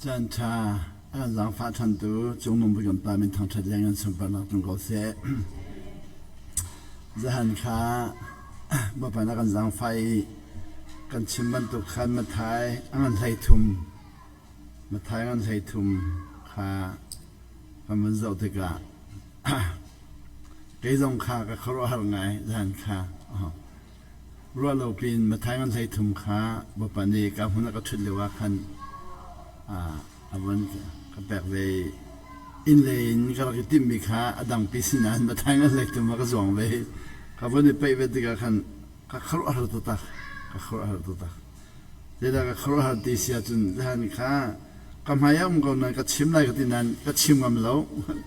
Caan ṭha a kan zaangfah ṭhantu Cungnung Bik kan Pa min thangṭhat leng in sunparnak tlung ko seh. Zahan kha Bawipa na kan zaangfah i kan chim bantuk khan Matthai a ngan 13 Matthai ngan 13 kha kan vun zoh tikah kei zong kha ka khuaruahhar ngai zahan kha. Ruah lo piin Matthai ngan 13 kha Bawipa nih ka hmun ah ka ṭhut lio ah khan a von ka pek ve i inn lei in ka rak i timhmi kha a dangpi sinain Matthai ngan 13 ah ka zuang ve i ka von i peih ve tikah khan ka khuaruahhar taktak ka khuaruahhar taktak. Zeidah ka khuaruahhar ti si ahcun zahan kha ka hmai ah um ko nain ka chim lai ka ti nain ka chim ngam lo.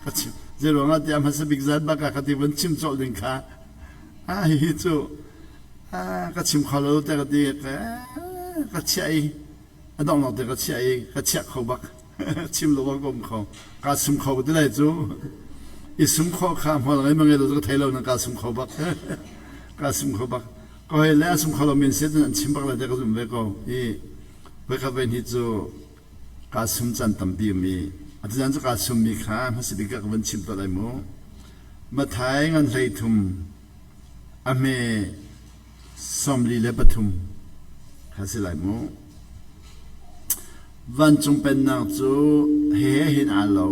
Ka chim zeiruang ah tiah hmasa bik zan bak ah ka ti von chim colh ding kha ah hihi cu ka chim kho lo te ka ti ka chiah i a donghnak te ka chiah i ka chiah kho bak chim lo bak ka um kho kaa sum kho ti lai cu i sum khawh kha hmual ngei ma ngei lo cu ka thei lo na kaa sum kho bak kaa sum kho bak ka hoi le a sum kho lo men se an chim bak lai te ka zum ve ko i voikhat voi hnih cu kaa sum caan tampi um i atu cu kaa summi kha hmasa bik ah ka van chim tuah lai mu Matthai ngan 13 a hme 43 kha si lai mu. Vancung pennak cu he he hin aa lo.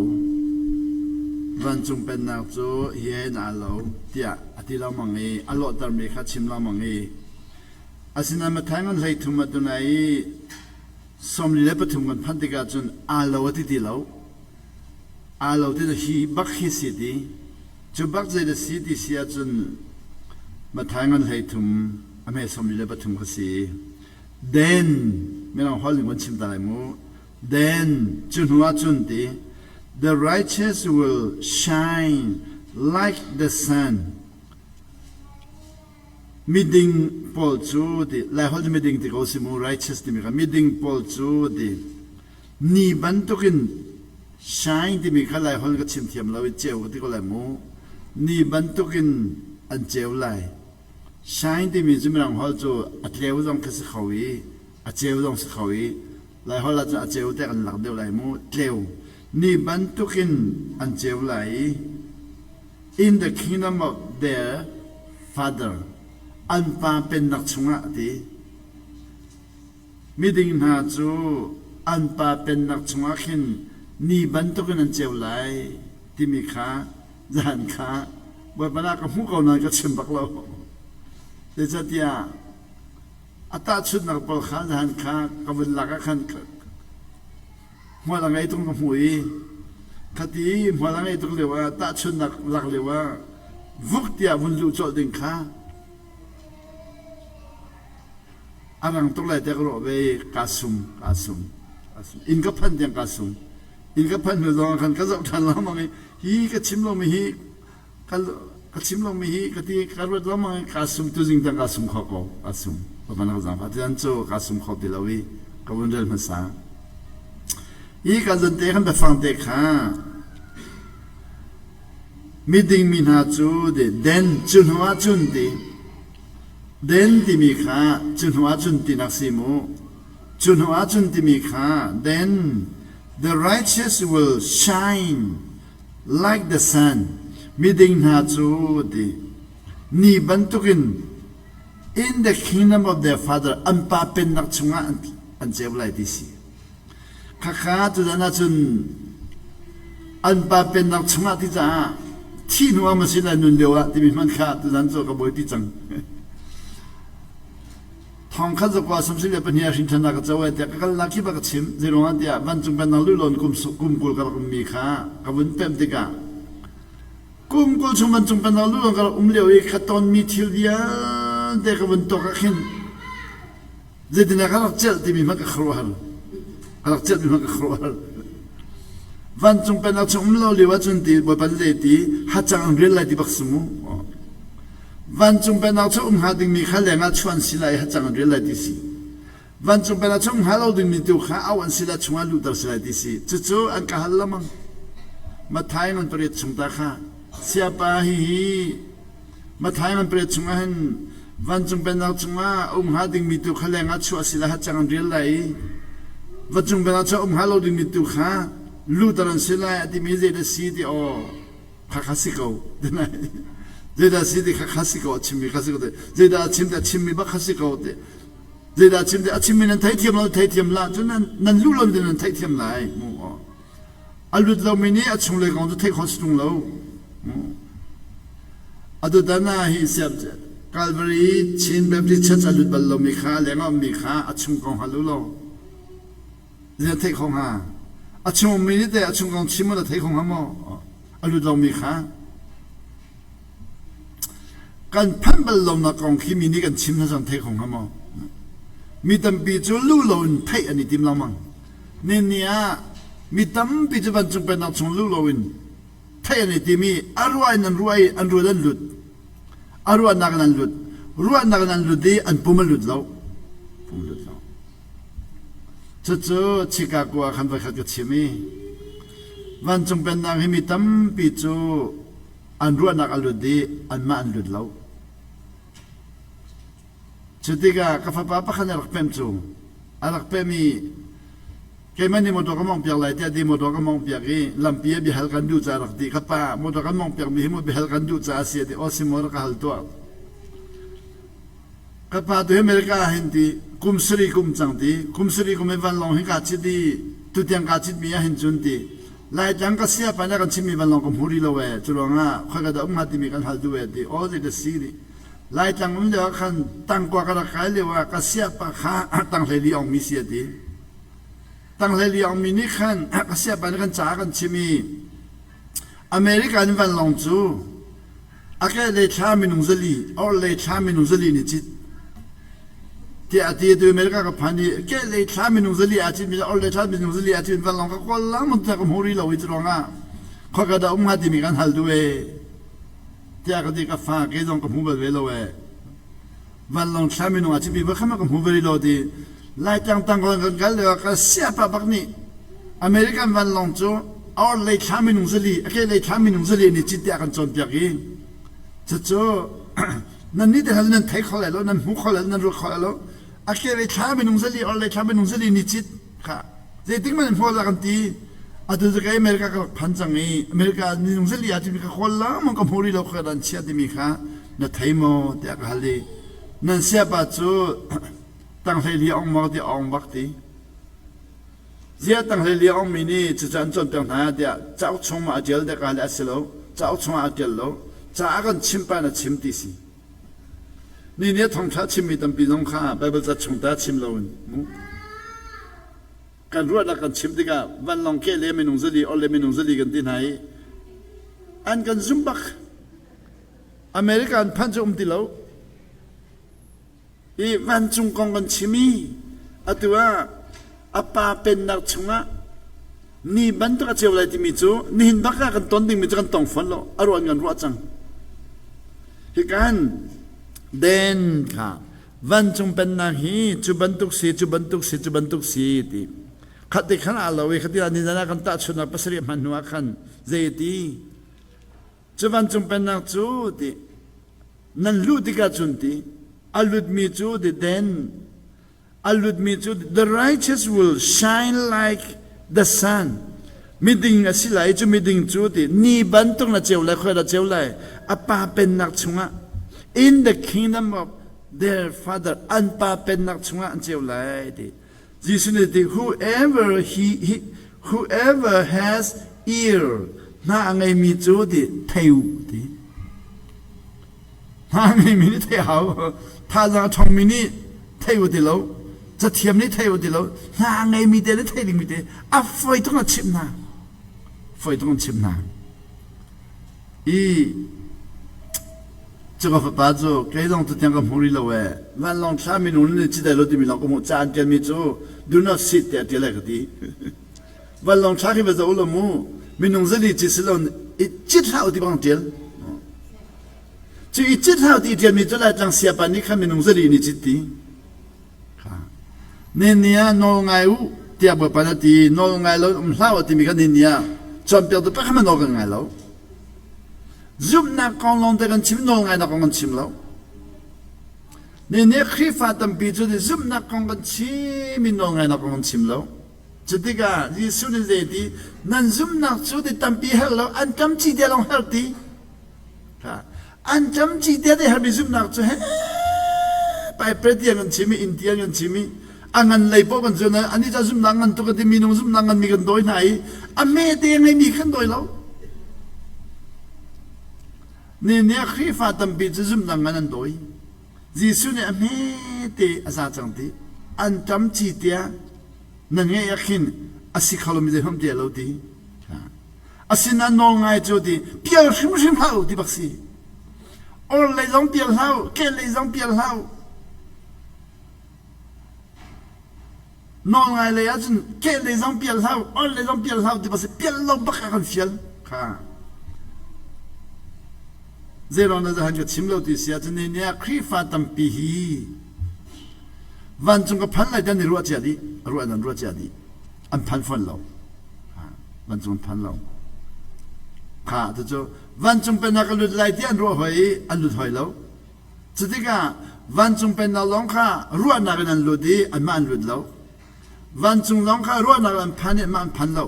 Vancung pennak cu hi he hin aa lo tiah a ti lengmang i a lawhtermi kha chim lengmang i asinain Matthai ngan 13 ah tunai i 43 kan phanh tikah cun aa lo a ti ti lo. Aa lo ti hi bak hi si ti. Cu bak zei dah si ti si ahcun Matthai ngan 13 a hme 43 kha si. Then mirang holh ning kan chim ta lai mu. Then cu hnu ahcun ti the righteous will shine like the sun. Miding pawl cu ti Laiholh miding ti ko si mu righteous timi kha miding pawl cu ti ni bantukin shine timi kha Laiholh ka chim thiam lo i ceu ka ti ko lai mu. Ni bantukin an ceu lai. Shine timi cu mirang holh cu a tleu zong khi si kho i a ceu zong si kho i Laiholh ah cun a ceu te kan lak deuh lai mu. Tleu. Ni bantukin an ceu lai i in the kingdom of their father an pa pennak chungah a ti. Miding hna cu an pa pennak chungah khin ni bantukin an ceu lai timi kha zan kha Bawipa nah ka hmuh ko nain ka chim bak lo. Zeicahtiah a tahchunhnak pawl kha zan kha ka vun lak ah khan hmual a ngei tung ka hmuh i khati hmual a ngei tuk lio ah tahchunhnak lak lio ah vuk tiah vun luh colh ding kha a rang tuk lai tiah ka ruah ve i kaa sum kaa sum inn ka phanh tiang kaa sum inn ka phanh hnu zong ah khan ka zoh ṭhan lengmang i hi ka chim lomi hi ka chim lomi hi ka ti ka ruat lengmang i kaa sum tuzing tiang kaa sum kho ko kaa sum ka van zaangfah tian cu kaa sum kho ti lo i ka vun rel hmasa hi ka zon te khan biafang te kha miding mi hna cu den cu hnu ah cun ti Den timi kha cu hnu ahcun tinak si mu. Cu hnu ahcun timi kha then the righteous will shine like the sun. Miding hna cu ti ni bantukin in the kingdom of their father an pa pennak chungah an ceu lai ti si. Khakha tuzan ahcun an pa pennak chungah ti caah thih hnu ah maw si lai nun lio ah timi hmanh kha tuzan cu ka buaipi cang. Thong khat zakua 72 ah hrinṭhannak ka co ai tiah ka kalnak khi bak ka chim. Zeiruangah tiah vancung pennak luhlawn kum kum 20 ka rak ummi kha ka vun pemh tikah kum 20 chung vancung pennak luhlawn ka rak um lio i ka tonmi thil vialte ka vun tuak ah khin Zeitindah ka rak celh timi hmanh ka khuaruahhar. Ka rak celhmi hmanh ka khuaruahhar. Vancung pennak chung um lo lio ahcun ti Bawipa nih zei ti hacang an rial lai ti bak si mu. Vancung pennak chung um hnga dingmi kha lengah chuan si lai hacang an rial lai ti si. Vancung pennak chung um hnga lo dingmi tu kha au an si lai chungah luhter si lai ti si. Cucu an ka hal lamang. Matthai ngan pariat chung ta kha siapa hihi Matthai ngan pariat chungah hin vancung pennak chungah a um hnga dingmi tu kha lengah chuah si lai hacang an rial lai i. Va cung vel ah um hnga lo dingmi tu kha luter an si lai a timi zeidah si ti aw khakha si ko zeidah si ti khakha si ko a chimmi kha si ko zeidah a chim ti a chimmi bak kha si ko ti zeidah a chim ti a chimmi nan theithiam lo theithiam la cun nan nan lu lo nan theithiam lai mu aw a lut lomi nih a chunglei kong cu theih khawh si ṭung lo. Atutan ah hi siap Calvary Chin Baptist Church a lut bal lomi kha leng a ummi kha a chung kong hal u law zeidah theih kho hnga? A chung ummi nih teh a chung kong chim u law theih kho hnga maw? A lut lomi kha kan phanh bal lonak kong khi mi nih kan chim hna zong theih kho hnga maw? Mi tampi cu lu loin theih an i tim lengmang. Ni ah mi tampi cu vancung pennak chung lu loin theih an i tim i a ruah in an ruah i an ruat an lut. A ruahnak in an lut. Ruahnak in an lut i an pum a lut lo. Pum lut lo. Cucu Chicago ah khan voikhat ka chim i vancung pennak hi mi tampi cu an ruahnak a lut i anmah an lut lo. Cu tikah ka fapa pakhat nih a rak pemh cu a rak pemh i keimah nih motor ka mawngh piak lai tiah ti motor ka mawngh piak i lampi ah biahal kan duh caah rak ti ka pa motor kan mawngh piakmi hi maw biahal kan duh caah a si a ti aw si maw rak ka hal tuah ka pa tu hi America ah hin ti kum sarih kum cang ti kum sarih kum i vanlawng hi kaa cit i tutiang kaa citmi ah hin cun ti Laitlang ka sia pa na kan chimmi vanlawng ka hmu rih lo ee cu ruangah khoi ka dah um hnga timi kan hal duh ee ti aw zei dah si ti Laitlang um lio ah khan tangkua ka rak kai lio ah ka siapa kha tanghlei ongmi si a ti. Tanghlei ongmi nih khan ka siapa nih kan ca kan chim i America in vanlawng cu a kehlei thla minung zali orhlei thla minung zali nih cit tiah a ti. Atu America ka phan i kehlei thla minung zali aa citmi le orhlei thla minung zali aa citmi vanlawng ka kawl lengmang tiah ka hmu rih lo i cu ruangah khua dah um hnga timi kan hal duh ee. Tiah ka ti ka fa kei zong ka hmu bal ve lo ee. Vanlawng thla minung ah cimpi va kha ma ka hmu ve lo ti Laitlang tangkawn kan kal lio ka siapa bak nih American vanlawng cu or lei thla minung zali a ke lei thla minung zali nih cit tiah kan cawnpiak i cucu nan nih te nan thei kho lai lo nan hmu kho lai lo nan ruat kho lai lo a ke lei thla minung zali or lei thla minung zali nih cit kha Zeitik hmanh in hmual kan ti. Atu cu kei America ka rak phan cang i America minung zali ah cun ka kawl lengmang ka hmu rih lo kha dan chia timi kha na thei maw tiah ka hal i nan siapa cu tanghlei li ong maw ti ong bak ti. Zia tanghlei li ong mi nih cucu an cawnpiak hna tiah cauk chung ma a ṭial dek ah le a si lo cauk chung ah a ṭial lo ca a kan chim pa na chim ti si. Ni nih thawngṭha chimmi tampi zong kha Baibal ca chung ta chim loin mu. Kan ruahnak kan chim tikah vanlawng ke le minung zali or le minung zali kan ti hna i an kan zum bak. America an phanh cu um ti lo. I vancung kong kan chim i atu ah a pa pennak chungah ni bantuk a ceu lai timi cu nihin bak ah kan ton dingmi cu kan tong fawn lo a ruah in kan ruah cang hikan den kha vancung pennak hi cu bantuk si cu bantuk si cu bantuk si ti khat te khan a lo i khati ni zan ah kan tahchunnak pasarih hman hnu ah khan zei ti cu vancung pennak cu ti nan luh tikah cun ti a lutmi cu the then a lutmi cu the righteous will shine like the sun miding a si lai cu miding cu ti ni bantuk na ceu lai khoi dah ceu lai a pa pennak chungah in the kingdom of their father an pa pennak chungah an ceu lai ti Jesuh nih ti whoever he, he whoever has ear hna a ngeimi cu ti thei u ti hna a ngeimi nih thei hau thazaang a ṭhawngmi nih thei u ti lo cathiam nih thei u ti lo hna a ngeimi te nih thei dingmi te a foi tuk na chimh hna foi tuk na chimh hna i Cu ka fapa cu kei zong tutiang ka hmu rih lo ee. Vanlawng thla minung nih cidai lo timi lawng ka hmuh. Ca an ṭialmi cu do not sit tiah ṭial ai ka ti. Vanlawng thla khi va zoh u law mu. Minung zali ci si lo i cit hlah u ti bang ṭial. Cu i cit hlah u ti ṭialmi cu Laitlang siapa nih khan minung zali nih cit ti. Ni ah nawl ngai u tiah Bawipa nih a ti. Nawl ngai lo um hlah u timi kha ni ah cawnpiaktu pakhat hmanh nawl kan ngai lo. Zumhnak kong lawngte kan chim, nawl ngainak kong kan chim lo. Ni nih Khrihfa tampi cu zumhnak kong kan chim i nawl ngainak kong kan chim lo. Cutikah Jesuh nih zei ti nan zumhnak cu ti tampi herh lo an ṭam ci te lawng herh ti. An ṭam ci te te hermi zumhnak cu he paipret tiang kan chim i inn tiang kan chim i a ngan lei paoh kan zun ani ca zumhnak ngan tuk ti minung zumhnak ngan mi kan dawi hna i a hme te ngeimi kan dawi lo. Ni ni ah Khrihfa tampi cu zumhnak ngan an dawi. Jesuh nih a hmete a za cang ti an ṭam ci tiah nan ngeih ah khin a si kho lomi zeihmanh ti lo ti. Asinain nawl ngai cu ti pial hrimhrim hlah u ti bak si. Or lei zong pial hlah u, kel lei zong pial hlah u. Nawlngai lei ahcun kehlei zong pial hlah u, orhlei zong pial hlah u ti bak si pial lo bak a kan fial kha. Zeiruang dah zahan ka chim lo ti si ahcun ni ah Khrihfa tampi hi vancung ka phan lai tan i ruah cia dih, ruah nan ruah cia dih. An phan fawn lo. Vancung an phan lo. Kha cucu vancung pennak ka lut lai ti an ruah hoi i an lut hoi lo. Cutikah vancung pennak lawng kha ruahnak in an lut i anmah an lut lo. Vancung lawng kha ruahnak in an phan i anmah an phan lo.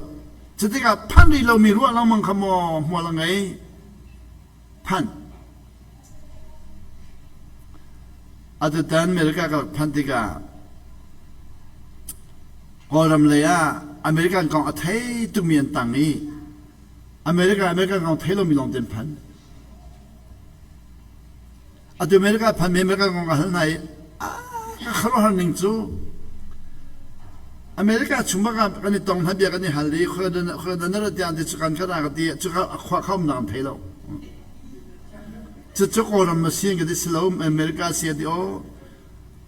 Cutikah phan rih lomi ruah lengmang kha maw hmual a ngei? Phan. Atutan America ka rak phanh tikah Kawlram lei ah American kong a thei tukmi an tang i America American kong thei lomi lawng te an phan. Atu America phan mi America kong ka hal hna i ka khuaruahhar ning cu America chung bak ah kan i tong hna bia kan i hal i khuadan na rat tiang ti cu kan ka ra ka ti cu ka khua kha umnak an thei lo. Cucu Kawlram ma si ka ti si lo America si ti aw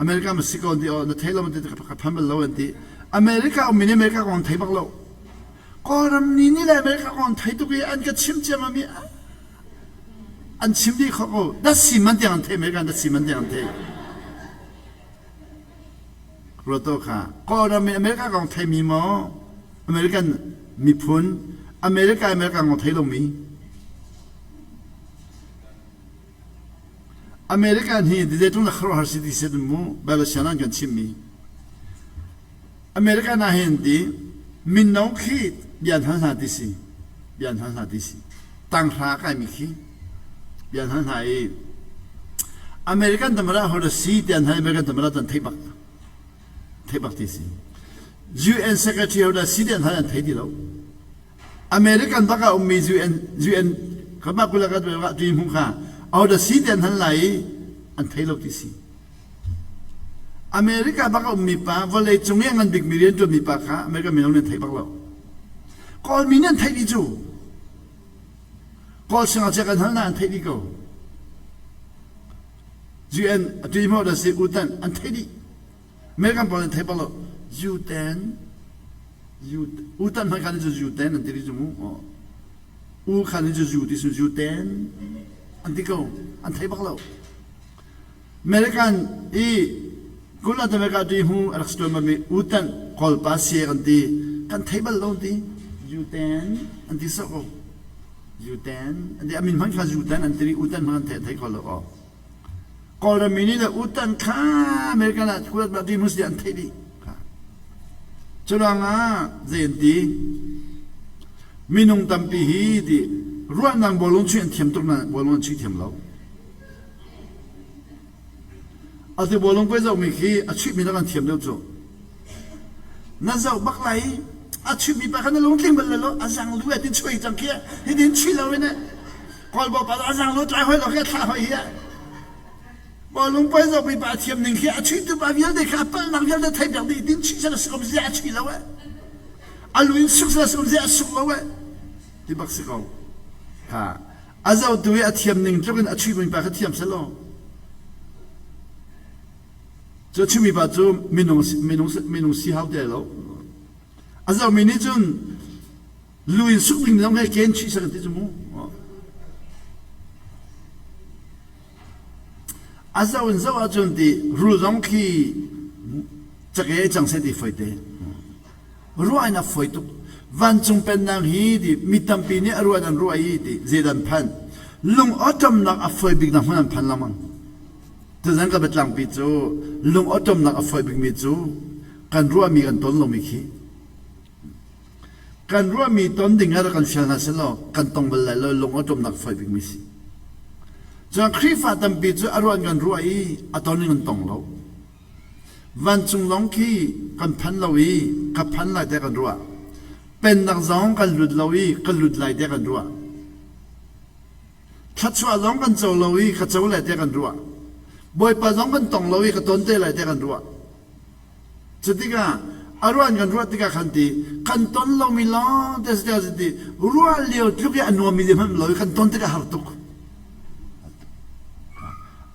America ma si ko ti aw na thei lo ti ka phan bal lo an ti America um mi nih America kong thei bak lo. Kawlram ni nih le America kong thei tuk i an ka chim ciammam i An chim dih kho ko. Datsi man tiang an theih American datsi man tiang an theih. Ruato kha Kawlram in America kong theimi maw American miphun America America kong thei lomi American hi zeitluk na khuaruahhar si ti set mu Bible sian an kan chimmi American ah hin ti mino khi bia an hal hna ti si bia an hal hna ti si tanghra a kaimi khi bia an hal hna i American tamara hor si ti an hal American tamara tan theih bak theih bak ti si UN secretary hor si ti an hal an thei ti lo American bak ah ummi UN UN kama kula ka tu hmu kha hor si ti an hal lai i an thei lo ti si America bak a ummi pa, vawlei cung i a ngan bikmi rianṭuanmi pa kha America mino nih an theih bak lo. Kawlmi nih an theih dih cu. Kawl siangngakchia kan hal hna an theih dih ko. UN a tui hmawh da si utan an theih dih. American pawl an theih bak lo. U10 U tan hmai kha nih cu U ten an ti rih cu mu. U kha nih cu U ti cu U ten an ti ko. An thei bak lo. American i Kulat America ti hu a rak si mi U tan Kawlpa sie kan ti. Kan thei bal lo ti. U ten an ti sok ko. U ten an ti. A min hmanh kha U ten an ti. U ten hmanh an thei thei kho lo. Kawlram mi nih le utan kha American ah kuat ma ti mus an theih dih. Curuangah zei an ti? Minung tampi hi ti ruahnak bawlung chuih an thiam tuk na bawlung an chuih thiam lo. Atu bawlung pei zohmi khi a chuihmi nak an thiam deuh cu. Na zoh bak lai a chuihmi pa kha na lungtling bal lo a zang lu tin chuai cang khi hi tin chuih lo in Kawlbaw pa a zang lu tlai hoi lo khi a thlah hoi hi bawlung poi zohmi pa a thiam ning khi a chuihtu pa vialte kha a palhnak vialte thei piak dih tin chuih sal a si ko zia a chuih lo eh a lu in suk sal a si ko zia a suk lo eh ti bak si ko ha a zohtu i a thiam ning tluk in a chuihmi pa kha thiam selaw Cu a chimmi pa cu minung minung minung si hau te lo. A zohmi nih cun lu in suk ding zong he ken chih sak ti cu mu. A zoh in zoh ahcun ti rul zong khi cake cang se ti foi te. Ruah in a foi tuk. Vancung pennak hi ti mi tampi nih a ruah an ruah i ti zeidan phan. Lung awṭamnak a foi bik nak hmun an phan lengmang. Tuzan ka biatlangpi cu lung awṭawmnak a fawi bikmi cu kan ruahmi kan ton lomi khi. Kan ruahmi ton ding ah rak kan fial hna sehlaw kan tong bal lai lo lung awṭawmnak fawi bikmi si. Cun Khrihfa tampi cu a ruah in kan ruah i a ton in kan tong lo. Vancung lawng khi kan phan lo i ka phan lai tiah kan ruah. Pennak zong kan lut lo i ka lut lai tiah kan ruah. Thluachuah zong kan co lo i ka co lai tiah kan ruah. Bawipa zong kan tong lo i ka ton te lai tiah kan ruah. Cutikah a ruah in kan ruah tikah khan ti kan ton lomi lawng te si ti ruah lio tluk i a nuammi ti hmanh lo i kan ton tikah har tuk.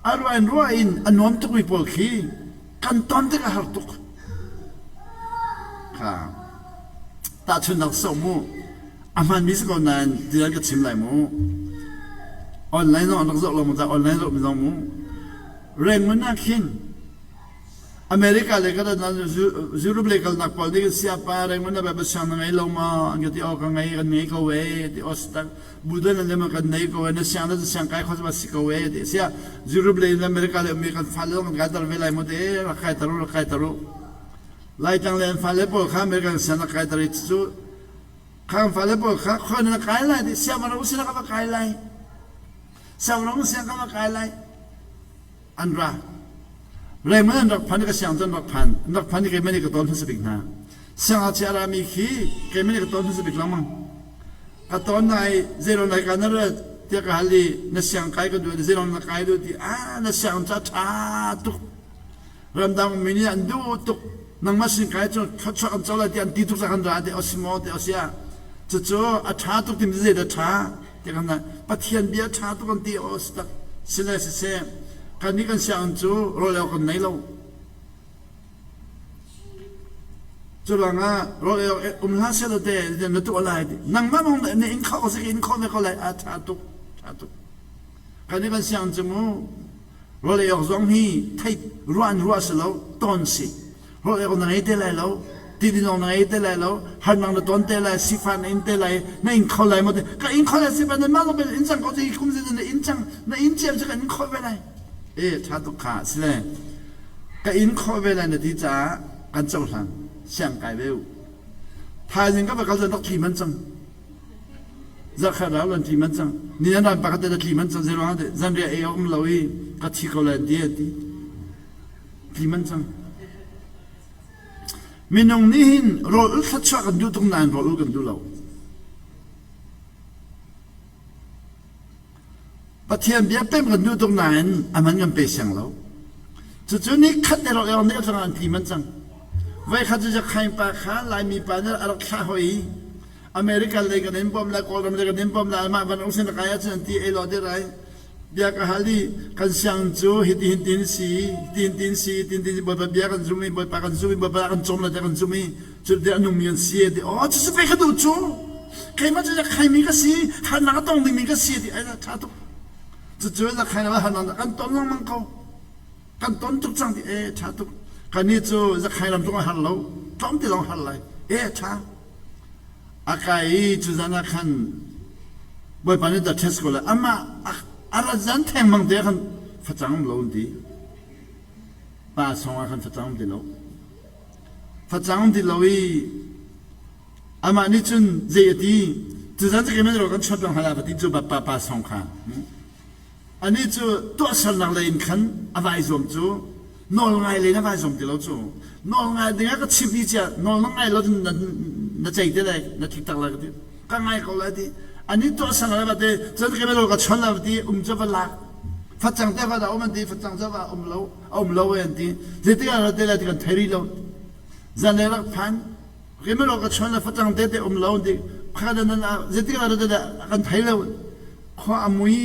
A ruah in ruah in a nuam tukmi pawl khi kan ton tikah har tuk. Kha tahchunhnak so mu a hmanmi si ko nain tian ka chim lai mu. Online zong an rak zoh lo mu ta online zoh mi zong mu. Rangoon ah khin America le kan Europe le kalnak pawl nih siapa Rangoon na Bible siang na ngei lo ma an ka ti aw ka ngei kan ngei ko e ti ostak budan an le kan nei ko e na siang na siang kai kho ma si ko e ti sia Europe le America le mi kan fale kan kai tar ve lai mu te rak kai taru rak kai taru Laitlang le an fale pawl kha American siang na kai tar i cu kha fale pawl kha khoi na kai lai ti siangpahrang sin ka va kai lai siangpahrang siang ka va kai lai an ra Raymond an rak phan i ka siang cu an rak phan an rak phan i keimah nih ka tawn hmasa bik hna siangngakchia a rami khi keimah nih ka tawn hmasa bik lengmang ka tawn hna i zeiruang dah ka na rat tiah ka hal i na siang kai ka duh zeiruang na kai duh ti ah na siang cu a ṭha tuk ramdang ummi nih an duh tuk nangmah sin kai cu thluachuah kan co lai ti an ti tuk kan ra ti osimo ti osia cucu a ṭha tuk timi zei dah ṭha ti kan Pathian bia ṭha tuk an ti o tak sile siseh kan nih kan sianginn cu rawl kan nei lo cu ruangah rawl um hlah seh te na tuah lai ti nangmah mong na in kho si in kho ve ko lai a ṭha tuk ṭha tuk kan nih kan sianginn cu mu Rawl ei awk zong hi theih ruah in ruah si lo, ton si. Rawl ei awk na ngei te lai lo, tidin awk na ngei te lai lo, harnak na ton te lai, sifah na in te lai, na in kho lai maw ti. Ka in kho lai sifah nan mah lawng in cang ko ti kum zin na in cang, na in ciam cu ka in khawh ve lai. E tha tuk kha sile ka in khawh ve lai na ti caah kan cohlan siang kai ve u. Thaizing ka va kal cun rak thli man cang. Zarhkhat rau lan tli man cang. Ni an ran pakhat te tli man cang zeiruang ah zanriah ei awk um lo i ka thi ko lai an ti an ti. Tli man cang. Minung nih hin rawl ul thluachuah kan duh tuk nain rawl ul kan duh lo. Pathian bia pem kan duh tuk nain a man kan pe siang lo. Cucu ni khat te rawk nih cang an tli man cang. Voi khat cu Jakhain pa kha Laimi pa nih a rak thlah hoi i American lei kan in bawm lai Kawlram lei kan in bawm lai mah van ung sin kai ahcun an ti ei law dir ai bia ka hal i kan siang cu hiti hin tin si tin tin si tin tin bawipa bia kan zum i bawipa kan zum i bawipa kan cawm lai kan zum i cu te a nungmi an si ti oh cu cu ka duh cu keimah cu khaimi ka si harnak a tong dingmi ka si ti ai tha tuk cucu zakhai na harnak kan ton lengmang ko kan ton tuk cang ti e tha tuk kan ni cu zakhai lam tung a har lo tlawm ti lawng har lai e tha a kai i cu zan ah khan bawipa nih da test ko lai amah a rat zan theng mang te khan facang um lo ti pa song ah khan facang um ti lo Facang ti lo i amah nih cun zei a ti tuzan cu keimah nih kan chuat lang hna va ti cu pa pa song kha anih cu tuahsernak lei in khan a vai zuam cu nawl ngai lei na vai zuam ti lo cu nawl ngai ding ah ka chimh ni cia nawl na ngai lo na na cei te lai na thik tak lai ka ti ka ngai ko lai ti ani tuahsernak lai va ti cun keimah ka chon lai va ti um cu va lak facang te va da um an ti facang cu va um lo a um lo an ti zeitik ah te lai ti kan thei rih lo zan le rak phan rimelo ka chon le facang te te um lo ti kha nan zeitik ah te kan thei lo khua a mui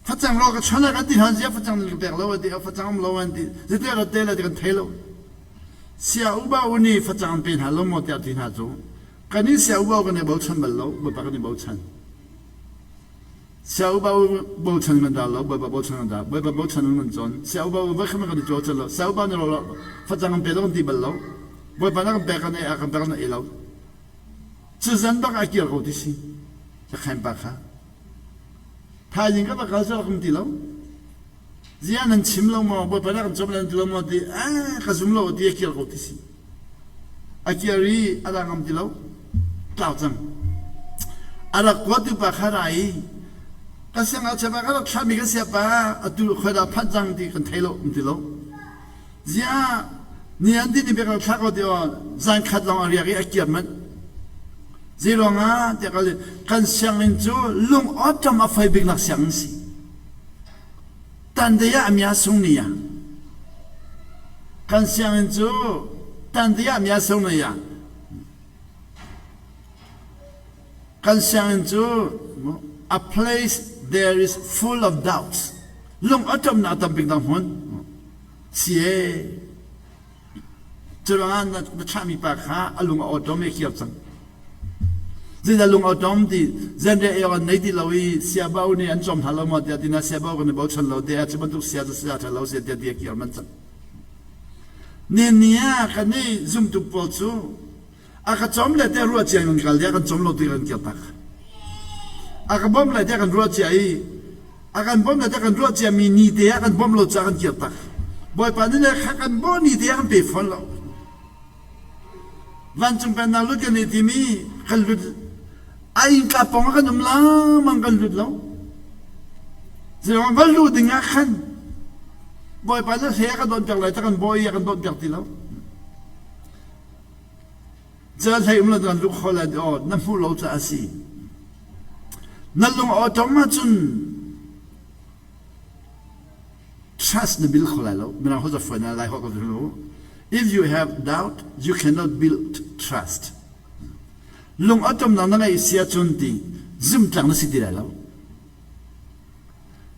facang ro ka chon le kan ti han zia facang ka pek lo ti facang um lo an ti zeitik ah te lai ti kan thei lo sia uba uni facang pe hna lo mo tiah ti hna cu kan i sia uba kan i bochan bal lo bapak kan i bochan Siauba bochan kan dah lo, Bawipa bochan kan dah. Bawipa bochan kan cawn. Siauba va khan kan i caw lo. Siauba nih lo facang kan pe lo kan ti bal lo. Bawipa na kan pek kan ei a kan pek na ei lo. Cu zan bak a kir ko ti si. Ka pa kha. Thaizing ka va kal cu rak ti lo. Zia nan chim lo maw? Bawipa na kan cawm nan ti lo maw ti ah ka zum lo ti a kir ko ti si. A kir i a da ngam ti lo. Tlau cang. A rak kuatu pa kha ra i ka siangngakchia pa ka rak thlahmi ka siapa atu khoi dah phanh cang ti kan thei lo um ti lo. Ziah ni an ti ni bek rak thlah ko ti aw zan khat lawng a riak i a kiar manh. Zei ruangah tiah ka kan sianginn cu lung awṭam a fai biknak sianginn si. Tandei ah mya sung ni ah. Kan sianginn cu tandei ah mya sung ni ah. Kan sianginn cu a place there is full of doubts. Lung awṭamnak tam biknak hmun. Si ee. Curuangah na, na thlahmi pa kha a lung a awṭom i a kir cang. Zeidah lung awṭom ti zenre ei awk an nei ti lo i siabau nih an cawm hna lo maw tiah tina siabau kan i bochan lo te ah cu bantuk sia cu sia ṭha lo sia tiah ti a kir man cang. Ni ni ah kan i zumtu pawl cu a ka cawm le te ruah cia in kan kal tiah kan cawm lo ti kan kir tak. A ka bawmh le tiah kan ruah cia i a kan bawmh le tiah kan ruah ciami ni te ah kan bawmh lo caah kan kir tak. Bawipa nih le kha kan bawh ni te ah kan pe fawn lo. Vancung pennak lut kan i timi kan lut a innka pawng ah kan um lengmang kan lut lo. Zeiruang va luh ding ah khan Bawipa nih hle a kan dawnpiak lai ta kan bawi a kan dawnpiak ti lo. Cal hlei um lo kan luh kho lai aw na hmuh lo caah a si. Na lung aw tong ahcun trust na build kho lai lo. Mirang ho zafuan na lai ho ko lo. If you have doubt, you cannot build trust. Lung atomnak na ngeih si ahcun ti zumtlak na si ti lai lo.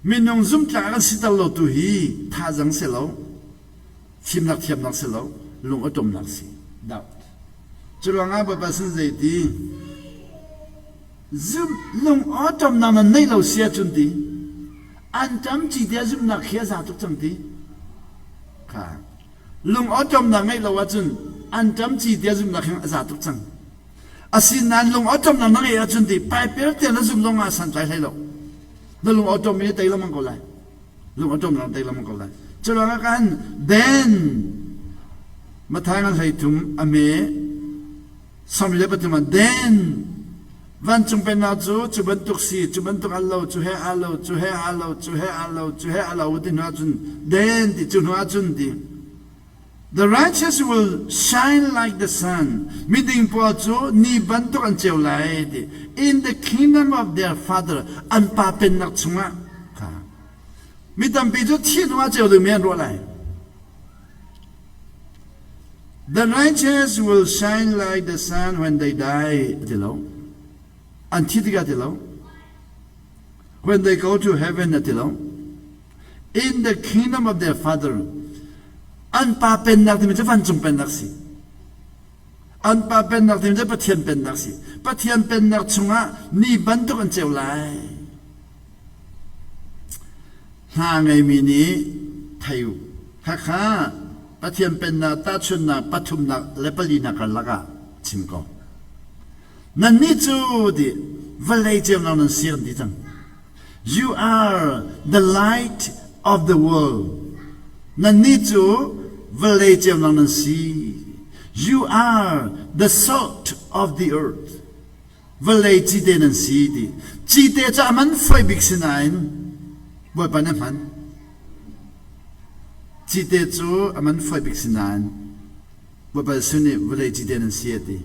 Minung zumtlak kan si ter lo tu hi thazang si lo. Fimnak thiamnak si lo, lung awṭawmnak si. Doubt. Cu ruangah Bawipa sin zeiti zum lung awṭawmnak nan neih lo si ahcun ti an ṭam ci te zumhnak khi a za tuk cang ti kha lung awṭawmnak ngeih lo ahcun an ṭam ci te zumhnak hin a za tuk cang. Asinain lung awṭawmnak na ngeih ahcun ti paiper te na zumh zong ah santlai hlei lo. Na lung awṭawm i tei lengmang ko lai. Lung awṭawm lang tei lengmang ko lai. Cu ruangah khan then Matthai ngan 13 a me 43 ah then vancung pennak cu cu bantuk si cu bantuk al lo cu he aa lo cu he aa lo cu he aa lo cu he aa lo ti hnu ahcun then ti cu hnu ahcun ti The righteous will shine like the sun. Miding pawl cu ni bantuk an ceu lai ti. In the kingdom of their father, an pa pennak chungah. Kha. Mi tampi cu thih hnu ah ceu dingmi an ruah lai. The righteous will shine like the sun when they die. Ti lo. An thi tikah ti lo. When they go to heaven ti lo. In the kingdom of their father. An pa pennak timi cu vancung pennak si. An pa pennak timi cu Pathian pennak si. Pathian pennak chungah ni bantuk an ceu lai. Hna ngeimi nih thei u. Khakha Pathian pennak tahchunnak pathumnak le palinak karlak ah chim ko. Nannih cu ti vawlei ceunak nan si kan ti cang. You are the light of the world. Nannih cu vawlei ceunak nan si. You are the salt of the earth. Vawlei cite nan si ti. Cite cu a man foi bik si nain Bawipa nih a hman. Cite cu a man foi bik si nain Bawipa Jesuh nih vawlei cite nan si a ti.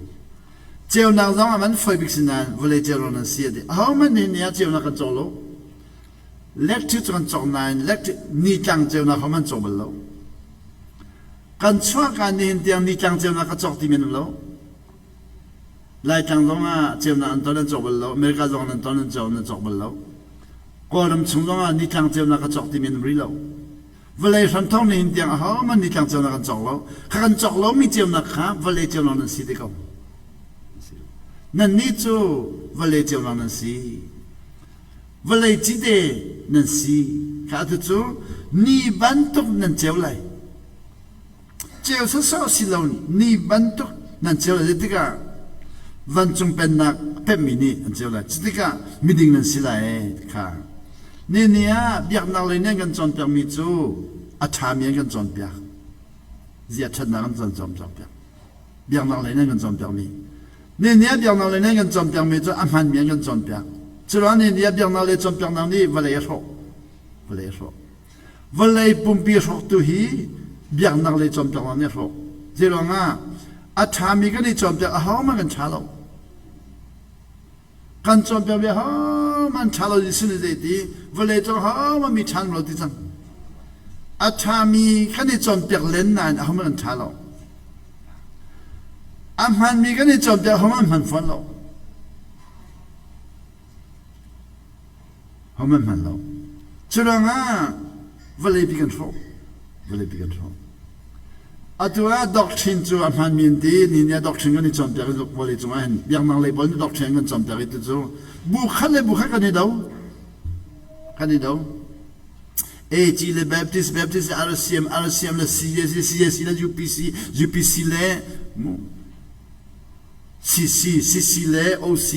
Ceunak zong a man foi bik si nain vawlei ceunak nan si a ti. Ahohmanh nih ni ah ceunak kan cawk lo. Electric cu kan cawk nain electric nitlang ceunak hohmanh cawk bal lo. Kan chuahka nihin tiang nitlang ceunak ka cawk ti men um lo. Laitlang zong ah ceunak an ton an cawk bal lo. America zong an ton an cawk an cawk bal lo. Kawlram chung zong ah nitlang ceunak ka cawk ti men um rih lo. Vawlei hramthawk nihin tiang ahohmanh nitlang ceunak an cawk lo. Kha kan cawk lomi ceunak kha vawlei ceunak nan si te ko. Nannih cu vawlei ceunak nan si. Vawlei cite nan si. Kha atu cu ni bantuk nan ceu lai. Ceu sawsawh si lo ni bantuk nan ceu lai tikah vancung pennak pemmi nih an ceu lai. Cutikah miding nan si lai kha. Ni ni ah biaknak lei nih an kan cawnpiakmi cu a ṭhami an kan cawnpiak. Zia ṭhatnak an kan cawnpiak. Biaknak lei nih an kan cawnpiakmi. Ni ni a biaknak le nan kan cawnpiakmi cu a hmanmi an kan cawnpiak. Curuang ni ni a biaknak le cawnpiaknak nih vawlei a hrawh. Vawlei a hrawh. Vawlei pumpi hrawktu hi biaknak le cawnpiaknak nih a hrawh. Zeiruangah a ṭhami kan i cawnpiak ahohmanh kan ṭha lo. Kan cawnpiak mi ahohmanh ṭha lo Jesuh nih zeiti vawlei cung ahohmanh mi ṭha lo ti cang. A ṭhami kan i cawnpiak len nain ahohmanh kan ṭha lo. A hmanmi kan i cawnpiak ahohmanh hman fawn lo. Hohmanh hman lo. Cu ruangah vawleipi kan hrawh. Vawleipi kan hrawh. Atu ah doctrine cu a hmanmi an ti. Ni nih doctrine kan i cawnpiak i vawlei cungah hin biaknak lei pawl nih doctrine an kan cawnpiak i tu cu bu khat le bu khat kan i do. Kan i do. AG le Baptist, Baptist le RCM, RCM le CJC, CJC le UPC, UPC le CC, CC le OC.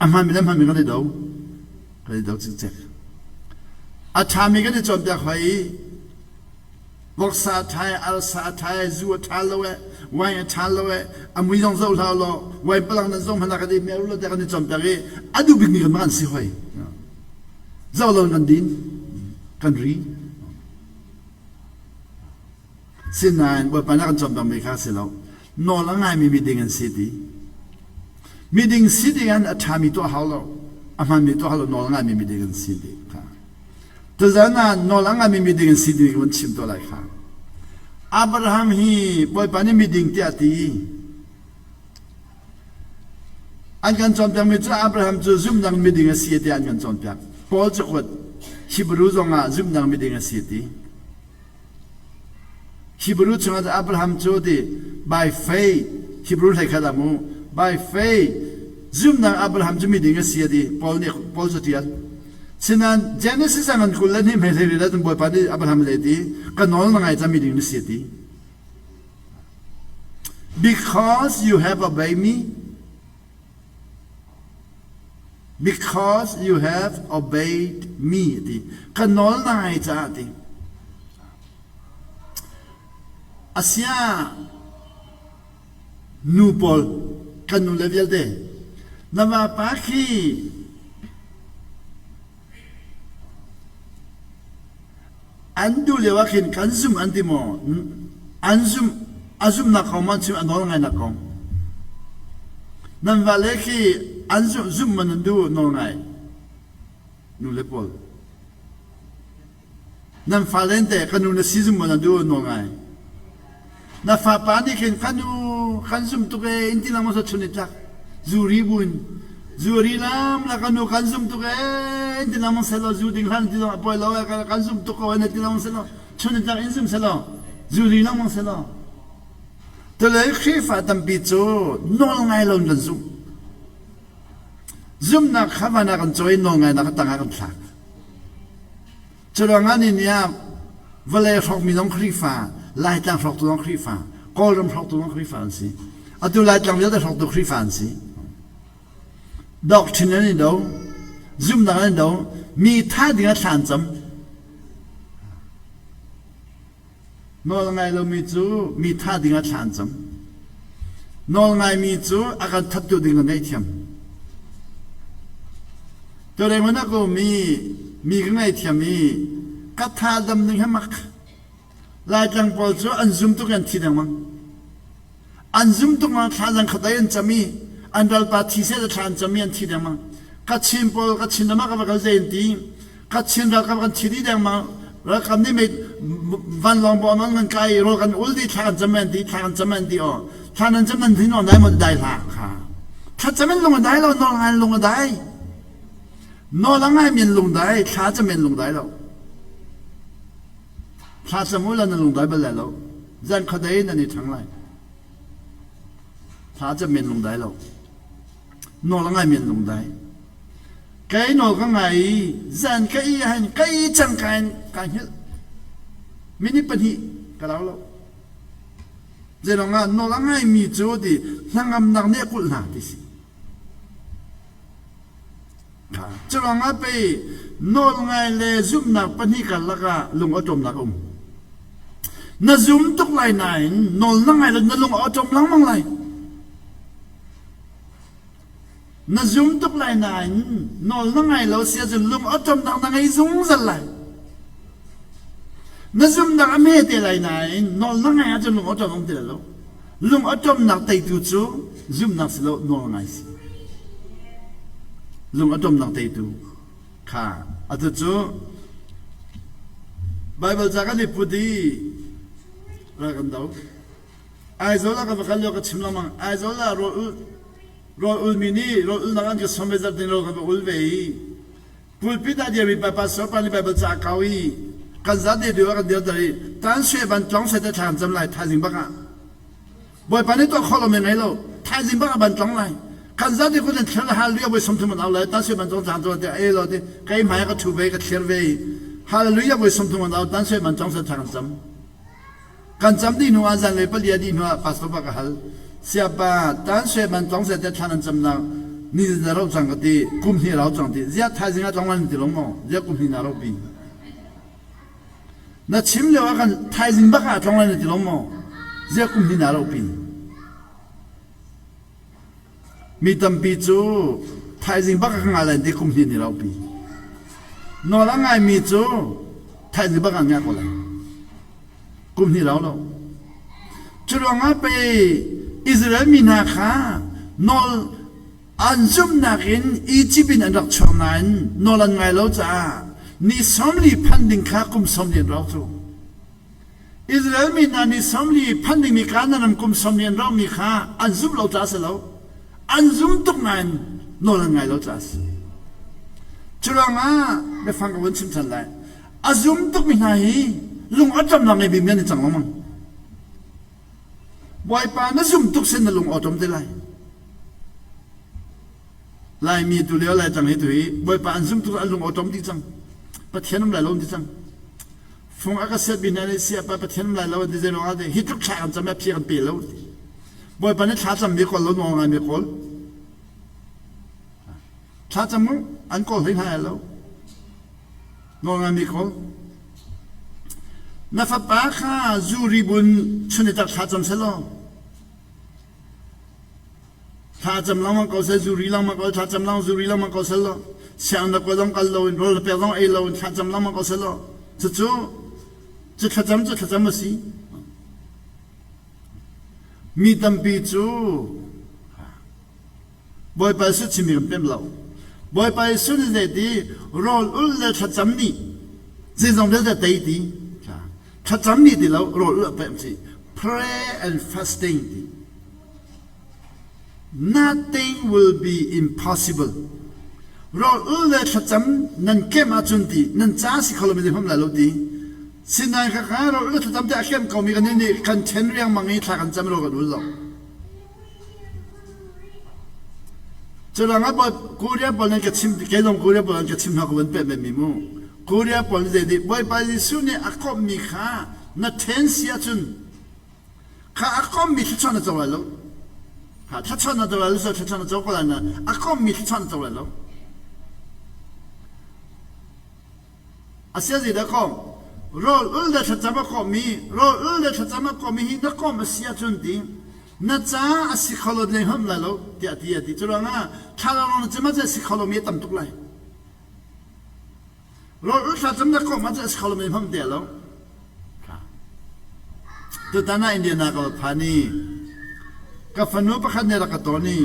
A hmanmi le hmanmi kan i do. Kan i do cikcek. A ṭhami kan i cawnpiak hoi i voksa a ṭha i arsa a ṭha i zu a ṭha lo e, wine a ṭha lo e, a mui zong zoh hlah law, wine palang nan zong hmanh ah kan i mer lo tiah kan i cawnpiak i a duh bikmi kan an si hoi. Zoh lo in kan din, kan ri. Sinain Bawipa nih a kan cawnpiakmi kha a si lo. Nawl a ngaimi miding an si ti. Miding si ding an a ṭhami tuah hau lo. A hmanmi tuah hau lo nawl a ngaimi miding an si ti kha. Tuzan ah nawl a ngaimi miding an si ti ka van chim tuah lai kha. Abraham hi Bawipa nih miding tiah a ti. An kan cawnpiakmi cu Abraham cu zumhnak miding a si tiah an kan cawnpiak. Paul cakuat Hebrew zongah zumhnak miding a si ti. Hebrew chungah Abraham cu ti by faith Hebrew hlei khat ah mu by faith zumhnak Abraham cu miding a si a ti Paul nih Paul cu tial. Sinain Genesis ah ngan 22 hme hlei ril ah Bawipa nih Abraham le ti ka nawl na ngai ca miding na si a ti. Because you have obeyed me Because you have obeyed me ti ka nawl na ngai caah ti asia nu pawl kan nu le vialte na vapa khi An duh lio ah khin kan zum an ti maw? An zum a zumhnak kong maw an chim a nawl ngainak kong? Nan vale khi an zumh zumh maw nan duh nawl ngai? Nu le pawl. Nan fale teh ka nu na si zum maw nan duh nawl ngai? Na fapa nih khin ka nu kan zum tuk ee in ti lengmang sa chun i tlak zuri buin zuri lam la ka nu kan zum tuk ee in ti lengmang selaw zu ding hlan ti zong a poi lo ee kan zum tuk ko ee ti lengmang selaw chun i tlak in zum selaw zuri lengmang selaw Tulei Khrihfa tampi cu nawl ngai lo in kan zumh. Zumhnak kha van ah kan cawi nawl ngainak kha tang ah kan thlak. Curuangah ni nih ah vawlei hrawkmi zong Khrihfa, Laitlang hrawktu zong Khrihfa, Kawlram hrawktu zong Khrihfa an si. Atu Laitlang vialte hrawktu Khrihfa an si. Doctrine an i do, zumhnak an i do, mi tha ding ah thla an cam. Nawl ngai lomi cu mi tha ding ah thla an cam. Nawl ngaimi cu a kan thattu ding kan ngaihthiam. Tuareng na ko mi mi ka ngaihthiam i ka tha dam ding hi mak. Laitlang pawl cu an zum tuk i an thi dengmang. An zum tuk ma thla zang khat ai an cam i an ralpa thi seh thla an cam i an thi dengmang. Kachin pawl Kachin ram ah ka va kal zei an ti. Kachin ralkap kan thi dih dengmang. Ralkap nih mei vanlawng bawm an kan kai rawl kan ul dih thla kan cam an ti thla kan cam an ti aw thla nan cam nan thin aw dai maw dai hlah kha thla cam in lung a dai lo nawl ngai lung a dai nawl a ngai men lung dai thla cam in lung dai lo Thla cam u law na lungdai bal lai lo. Zan khuadei nan i ṭhang lai. Thla cam men lungdai lo. Nawl a ngai men lungdai. Kei nawl ka ngai i zan ka i ahhin ka i cang ka in ka hngilh. Minute pahnih ka lau lo. Zeilong ah nawl a ngaimi cu ti hnangamnak nih a kulh hna ti si. Curuangah pei nawlngai le zumhnak pahnih karlak ah lung awṭawmnak a um. Na zum tuk lai nain nawl na ngai lo na lung a awṭom lengmang lai. Na zum tuk lai nain nawl na ngai lo si ahcun lung awṭomnak na ngei zungzal lai. Na zumnak a hme te lai nain nawl na ngai ahcun lung awṭom um ti lai lo. Lung awṭomnak teitu cu zumnak si lo nawl ngai si. Lung awṭomnak teitu kha atu cu Baibal ca kan i put i ral kan do. Aizawl ah ka va kal lio ka chim lengmang. Aizawl ah rawl ul rawl ulmi nih rawl ulnak an ka sawm ve zarhtin rawl ka va ul ve i pulpit ah dirmi pa pastor pa nih Baibal ca a kau i kan zate deu ah kan dirter i tan sue ban tlong sue te thla kan cam lai thaizing bak ah Bawipa nih tuah khawh lomi ngei lo thaizing bak ah ban tlong lai kan zate kut in thlir hallelujah voi 30 an au lai tan sue ban tlong thla kan cam e lo ti kei hmai ka thu ve ka thlir ve i hallelujah voi 30 an au tan sue ban tlong sue thla kan cam Kan cam dih hnu ah zanlei pali a dih hnu ah pastor pa ka hal. Siapa tan sue ban tlong se te thlan an camnak ni na rauh cang ka ti kum hnih rau cang ti ziah thaizing ah tlong lan ti long maw ziah kum hnih na rauh pi na chim lio ah kan thaizing bak ah tlong lan ti long maw ziah kum hnih na rauh pi Mi tampi cu thaizing bak ka ngai lai ti kum hnih ni raupi. Nawl a ngaimi cu thaizing bak an ngah ko lai. Kum hnih rau lo. Cu ruangah pei Israel mi hna kha nawl an zumhnak in Egypt in an rak chuak nain nawl an ngai lo caah ni 40 phan ding kha kum 40 an rau cu. Israel mi hna nih 40 phanh dingmi Kanaan ram kum 40 an rauhmi kha an zumh lo caah a si lo. An zum tuk nain nawl an ngai lo caah a si. Cu ruangah biafang ka vun chim ṭhan lai. A zum tukmi hna hi lung a ṭamnak ngei bimi an i cang lengmang. Bawipa na zum tuk sin na lung aw ṭom te lai. Laimi tu lio Laitlang hi tu hi Bawipa an zum tuk an lung aw ṭom dih cang. Pathian um lai lo an ti cang. Fung a ka setmi hna nih siapa Pathian um lai lo an ti zei ruangah ti hi tluk thla kan cam i a phi kan pe lo ti. Bawipa nih thla cammi kawl lo nawl ngaimi kawl. Thla cam an kawl hlei hna lo. Nawl ngaimi kawl. Na fapa kha zu ribun chun i tak thla cam selaw Thla cam lengmang ko seh, zuri lengmang ko, thla cam lengmang, zuri lengmang ko seh law, sianginn na kua zong kal loin, rawl na pek zong ei loin, thla cam lengmang ko seh law, cucu cu thlacam cu thlacam a si. Mi tampi cu Bawipa Jesuh chimmi kan pem lo. Bawipa Jesuh nih zei ti rawl ul le thlacam nih zeizong vialte tei ti. Thlacam nih ti lo rawl ul a pem si. Pray and fasting ti. Nothing will be impossible. Rawl ul le thlacam nan kem ahcun ti nan ca si kho lo mi hmam lai lo ti. Sinain kha kha rawl ul le thlacam te a kem ko mi kan nih kan then riangmang i thla kan cam rawl kan ul lo. Curuangah Korea pawl nan ka chim kei zong Korea pawl an ka chim hna ko van peh men mi mu. Korea pawl zei nih Bawipa Jesuh nih a komhmi kha na then si ahcun Kha a kommi thluachuah na co lai lo. Kha thluachuah na co lai lo, thluachuah na co ko lai na a kommi thluachuah na co lai lo. Asia zei dah kom? Rawl ul le thlacam a kommi, rawl ul le thlacam a kommi hi na kom a si ahcun ti na ca a si kho lo ding hom lai lo tiah ti a ti. Cu ruangah thlalangawng na cim ahcun a si kho lomi a tam tuk lai. Rawl thlacam na komh ahcun a si kho lomi hmang te lo. Tutan ah Indiana ka va phan i ka fanu pakhat nih rak ka ton i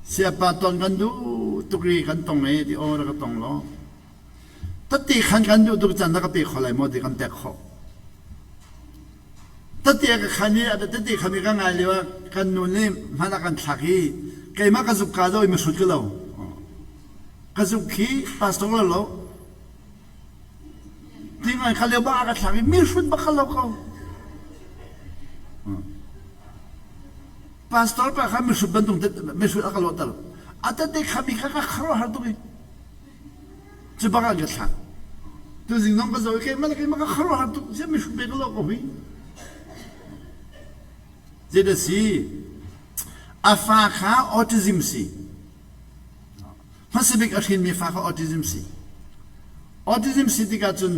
siapa ton kan duh tuk i kan tong e ti aw rak ka tong law tati khan kan duh tuk can na ka pe kho lai maw ti kan pek khawh tati ka khan i tati khan i ka ngai lio ah kan nu nih hman a kan thlak i keimah ka zuk ka do i mihrut ka lo Ka zuk khi pastor lo lo. Ti ngai kha lio bak a ka thlak i mi hrut bak kha lo ko. Pastor pa kha mihrut bantuk mihrut a ka lawhter. A tate kha mi kha ka kharuahhar tuk i cu bak an ka thlak. Tuzing zong ka zoh i keimah le keimah ka kharuahhar tuk ziah mihrut ve ka lo ko hi. Zeidah si? A fa kha autism si. Hmasa bik a hrinmi fa kha autism si. Autism si tikah cun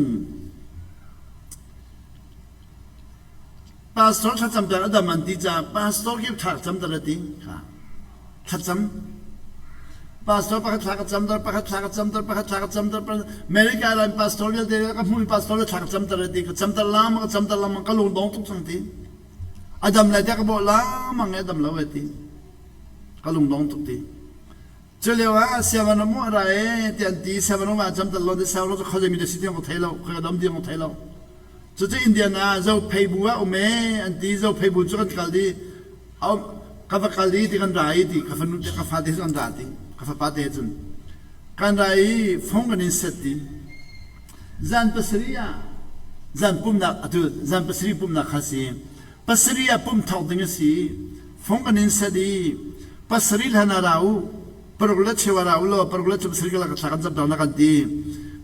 Pastor thlacam ter a dam an ti caah pastor khi thla ka cam ter a ti. Kha. Thlacam. Pastor pakhat thla ka cam ter, pakhat thla ka cam ter, pakhat thla ka cam ter. America ran pastor vialte ka hmumi pastor le thla ka cam ter a ti. Ka cam ter lama ka cam ter lama ka lung dong tuk cang ti. A dam lai tiah ka bawh lamang i a dam lo a ti. Ka lung dong tuk ti. Cu lio ah sianginn ram a ra e ti an ti sianginn ram ah cam tal lo ti sianginn cu khuazei mi dah si tiang ka thei lo khoi ka dam tiang ka thei lo. Cucu Indian ah Zophei bu ah um e an ti Zophei bu cu kan kal di ka va kal i ti kan ra i ti ka fanu te ka fate cu kan ra ti ka fapa te cun kan ra i phone kan in set ti zan pasarih ah zan pumnak atu zan pasarih pumnak kha si pasarih ah pum thawk ding a si phone kan in set i pasarih hlan ah ra u paruk le cheu ah ra u law paruk le cheu pasarih ka thla kan cam na kan ti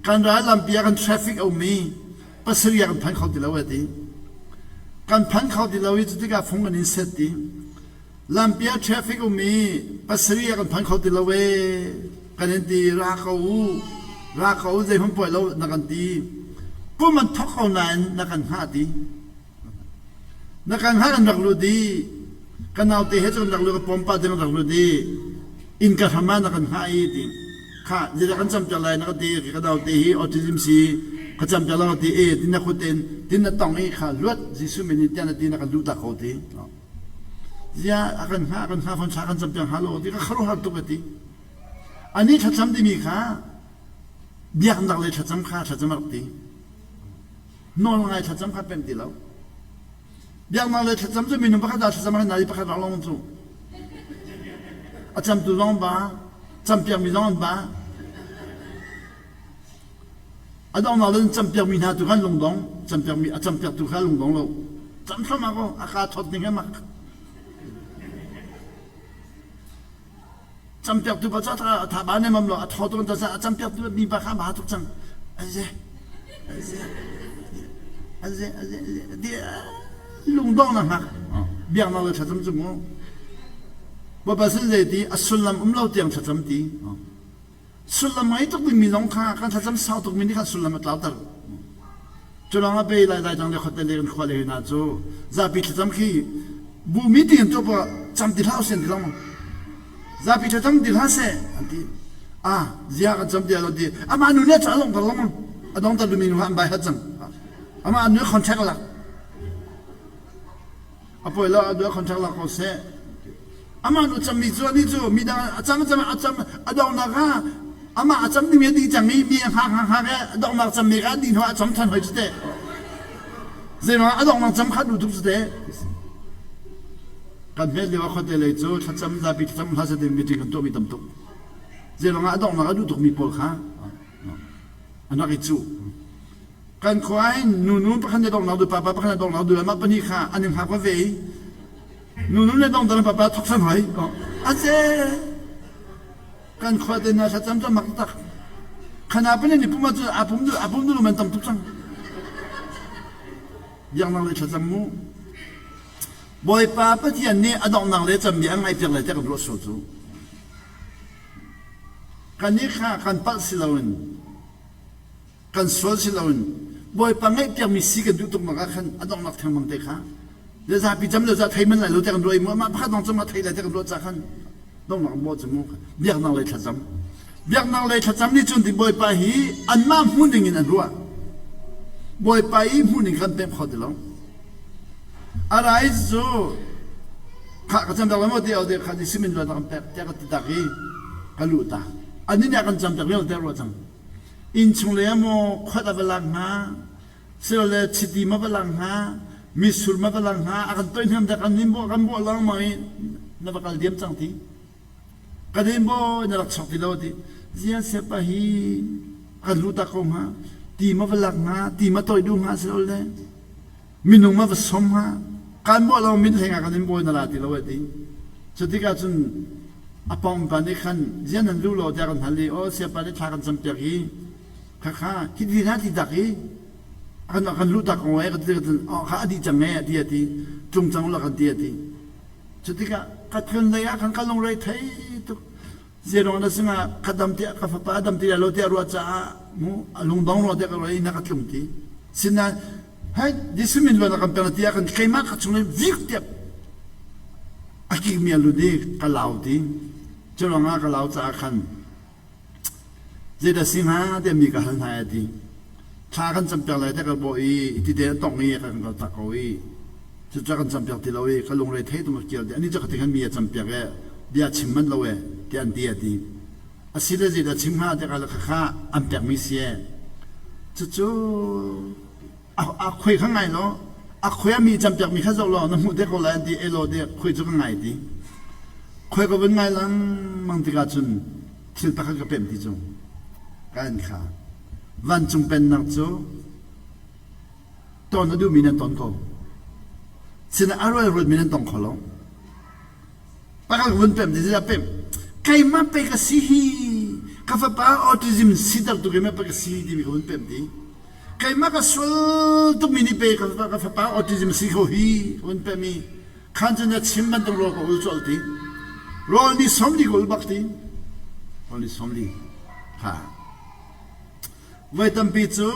kan ra lampi ah kan traffic a um i pasarih ah kan phan kho ti lo a ti kan phan kho ti lo i cu tikah phone kan in set ti lampi ah traffic um i pasarih ah kan phan kho ti lo e kan in ti ra ko u ra ko u zeihmanh poi lo na kan ti pum an thok ko nain na kan hngah ti Na kan hngah kan rak lut i ka naute he cu kan rak lut ka pawmpa te kan rak lut i inn ka hram ah na kan hngah i ti kha zeidah kan campiak lai na ka ti ka naute hi autism si ka campiak lai ti e tin na khut in tin na tong i kha luat Jesuh min in tiah na ti na kan luh tak ko ti zia a kan hngah kan hngah fon thla kan campiak hnga lo ti ka kharuahar tuk a ti ani thlacam timi kha biaknak le thlacam kha thlacam a rak ti Nawl ngai thlacam kha pemh ti lo. Biaknak le thlacam cu minung pakhat ah thlacam ah nari pakhat lawng cu. A camtu zong ba, campiakmi zong an ba. A donghnak le campiakmi hna tu khan lungdong, campiakmi a campiaktu kha lungdong lo. Cam thluahmah ko, a ka thawt ning he mak. Campiaktu pa cu a tha ba nemam lo, a thaw tuk in a campiaktu mi pa kha a ba tuk cang. Aze, aze, aze, aze, aze, lungdong na hngak. Biaknak le thlacam cu mu. Bawipa sin zei ti a sullam um lo tiang thlacam ti. Sullam ngei tuk dingmi zong kha kan thlacam sau tukmi nih khan sullam a tlauter. Cu lawng ah pei lai tlang le khuate le kan khua le hna cu zapi thlacam khi bu meeting an tuah poah cam ti hlah usih an ti lengmang. Zapi thlacam ti hlah seh an ti. Ah zia kan cam ti lo ti. Amah nu nih a a longter lengmang. A dongter dumi nu kha an bai hat cang. Amah nu contract lak. A poi lo a duah contract lak ko seh. Amah nu cammi cu anih cu midang a cam a cam a cam a donghnak ah amah a cam dingmi a dih cang i mi a hngak hngak hngak i a donghnak cammi kha a dih hnuah a cam than hoi cu teh. Zeiruangah a donghnak cam kha duh tuk cu teh. Kan hmet lio ah khuate lei cu thlacam zapi thlacam hla satin meeting kan tuahmi tam tuk. Zeiruangah a donghnak a duh tukmi pawl kha an rak i cuh. Kan khua ah hin nunu pakhat nih donghnak duh papa pakhat nih donghnak duh mah pahnih kha an i hngak ve i Nunu le dongdang papa thok san hoi. Aze kan khua te na thlacam cu mak tak. Khana pan ni pum cu a pum du a pum du man tam tuk cang. Biaknak le thlacam mu. Bawipa Pathian nih a donghnak le cammi an ngaihpiak lai tiah kan ruah sual cu. Kan nih kha kan palh si loin kan sual si loin Bawipa ngaihpiakmi si kan duh tuknak ah khan a donghnak thengmang te kha le zapi cam le za thei man lai lo te kan ruah i mu amah pakhat dong cam thei lai te kan ruah ca khan donghnak maw cu mu biaknak lei thlacam biaknak lei thlacam nih cun ti Bawipa hi anmah hmuh ning in an ruah Bawipa i hmuh ning kan pemh kho ti lo a rai cu kha ka cam tak lo maw ti au te kha ni simin luat kan pek tiah ka ti tak i ka luh ta ani nih a kan cam tak vialte ruah cang Innchung lei ah maw khuat a va lak hnga, silole chiti ma va lak hnga, mitsur ma va lak hnga, a kan toihniam dah kan in bawh kan bawh lengmang i na va kal diam cang ti. Kan in baw na rak chok ti lo ti. Ziang siapa hi kan luh tak ko hnga, ti ma va lak hnga, ti ma toih duh hnga silole minung ma va som hnga, kan bawh lo min hleng ah kan in bawi na la ti lo a ti. Cutikah cun a pawngpa nih khan zian nan luh lo tiah kan hal i aw siapa nih thla kan campiak i khakha hi ti hna ti dak i kan kan luh tak ko e ka ti cun oh kha a dih cang e ti a ti tlung cang la kan ti a ti cu tikah ka tlun lei ah khan ka lungrei thei tuk zeirong na singa ka dam tiah ka fapa a dam ti lai lo tiah ruah caah mu a lungdong ruah tiah ka ruah i na ka tlung ti sinain. Hei, Jesuh min luan a kan pek ti ah kan keimah ka chung in vik tiah a kikmi a lut i ka lau ti. Cu ruangah ka lau caah khan zeidah si hnga tiah mi ka hal hna a ti. Thla kan campiak lai tiah ka bawh i tite a tongh i ka kan kal tak ko i cucu kan campiak ti lo i ka lungre thei tung ka kial ti ani cu ka ti khan mi a campiak e bia chim manh lo e tiah an ti a ti. Asile zeidah chim hnga tiah ka khakha an pekmi si e. Cucu a khuai kha ngai law a khuai a mi campiakmi kha zoh law na hmuh te ko lai an ti elaw ti khuai cu ka ngai ti. Khuai ka vun ngai lengmang tikah cun thil pakhat ka pemh ti cu ka an kha vancung pennak cu ton a duhmi nan ton ko. Sinah a rual ruatmi nan tong kho lo. Pakhat ka vun pemh ti ah pemh. Keimah pei ka si hi ka fapa autism siter tu keimah pei ka si timi ka vun pemh ti. Keimah ka sual tukmi nih pei ka fapa autism si kho hi ka vun pemh i khan cu na chim bantuk rawl ka ul colh ti. Rawl ni 40 ka ul bak ti. Rawl ni 40. Ha. Voi tampi cu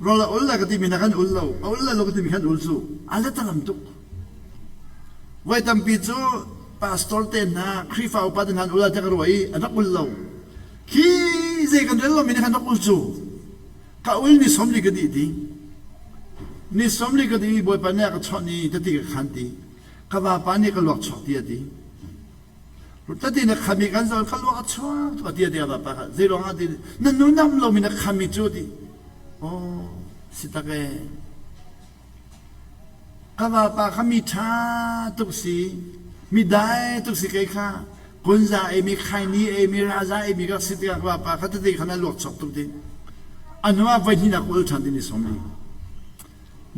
rawl a ul lai ka timi na kan ul lo, a ul lai lo ka timi khan ul cu a letalam tuk. Voi tampi cu pastor te hna, Khrihfa upa te hna an ul lai tiah ka ruah i an rak ul lo. Khi zei kan rel lomi nih khan rak ul cu. Ka ul ni 40 ka dih ti. Ni 40 ka dih i Bawipa nih a ka chawnh i tati ka khan ti. Ka vapa nih ka luak chuak ti a ti. Tati na khami kan zawn ka luak a chuak tuk a ti a ti a vapa kha zei ruangah ti na nu nam lomi na khami cu ti. Oh, si tak ee. Ka vapa kha mi ṭha tuk si, mi dai tuk si kei kha kunza ei mi khaini ei mi raza ei mi ka si tikah ka vapa kha tete khan a luak chuak tuk ti. A hnu ah voi hnihnak ka ul ṭhan ti ni 40.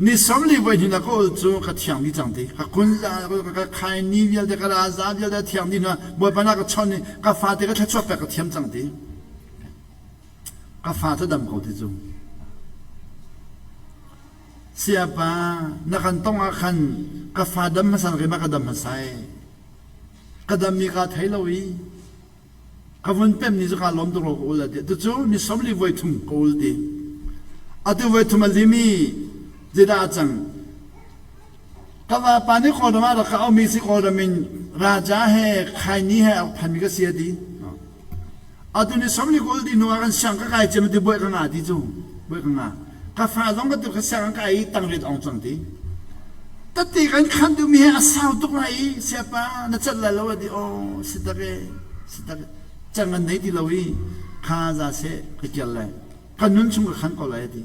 Ni 40 voi hnihnak ka ul cu ka thiang dih cang ti. Ka kunza ka khaini vialte ka raza vialte a thiang dih hnu ah Bawipa na ka chawnh i ka fate ka thluachuak pek ka thiam cang ti. Ka fa cu dam ko ti cu. Sayapa, na kan tong ah khan ka fa dam hmasa na keimah ka dam hmasa ee. Ka dam mi kaa thei lo i ka vun pem ni cu kaa lawm tuk lo ka ul a ti. Tucu ni 40 voi thum ka ul ti. Atu voi thum a lim i zeidah a cang? Ka vapa nih Kawlram ah rak ka aumi si Kawlram in Raja he khaini he a rak phanmi ka si a ti. Atu ni 40 ul dih hnu ah kan siang ka kai cem ti buai ka nga ti cu. Buai ka nga. Ka fa zong ka tu ka siang ka i tangriat ong cang ti. Tati kan khan duhmi he a sau tuk lai i siapa na cat lai lo a ti. Oh si tak e si tak e. Cang an nei ti lo i kha za se ka kial lai. Kan nun chung ka khan ko lai a ti.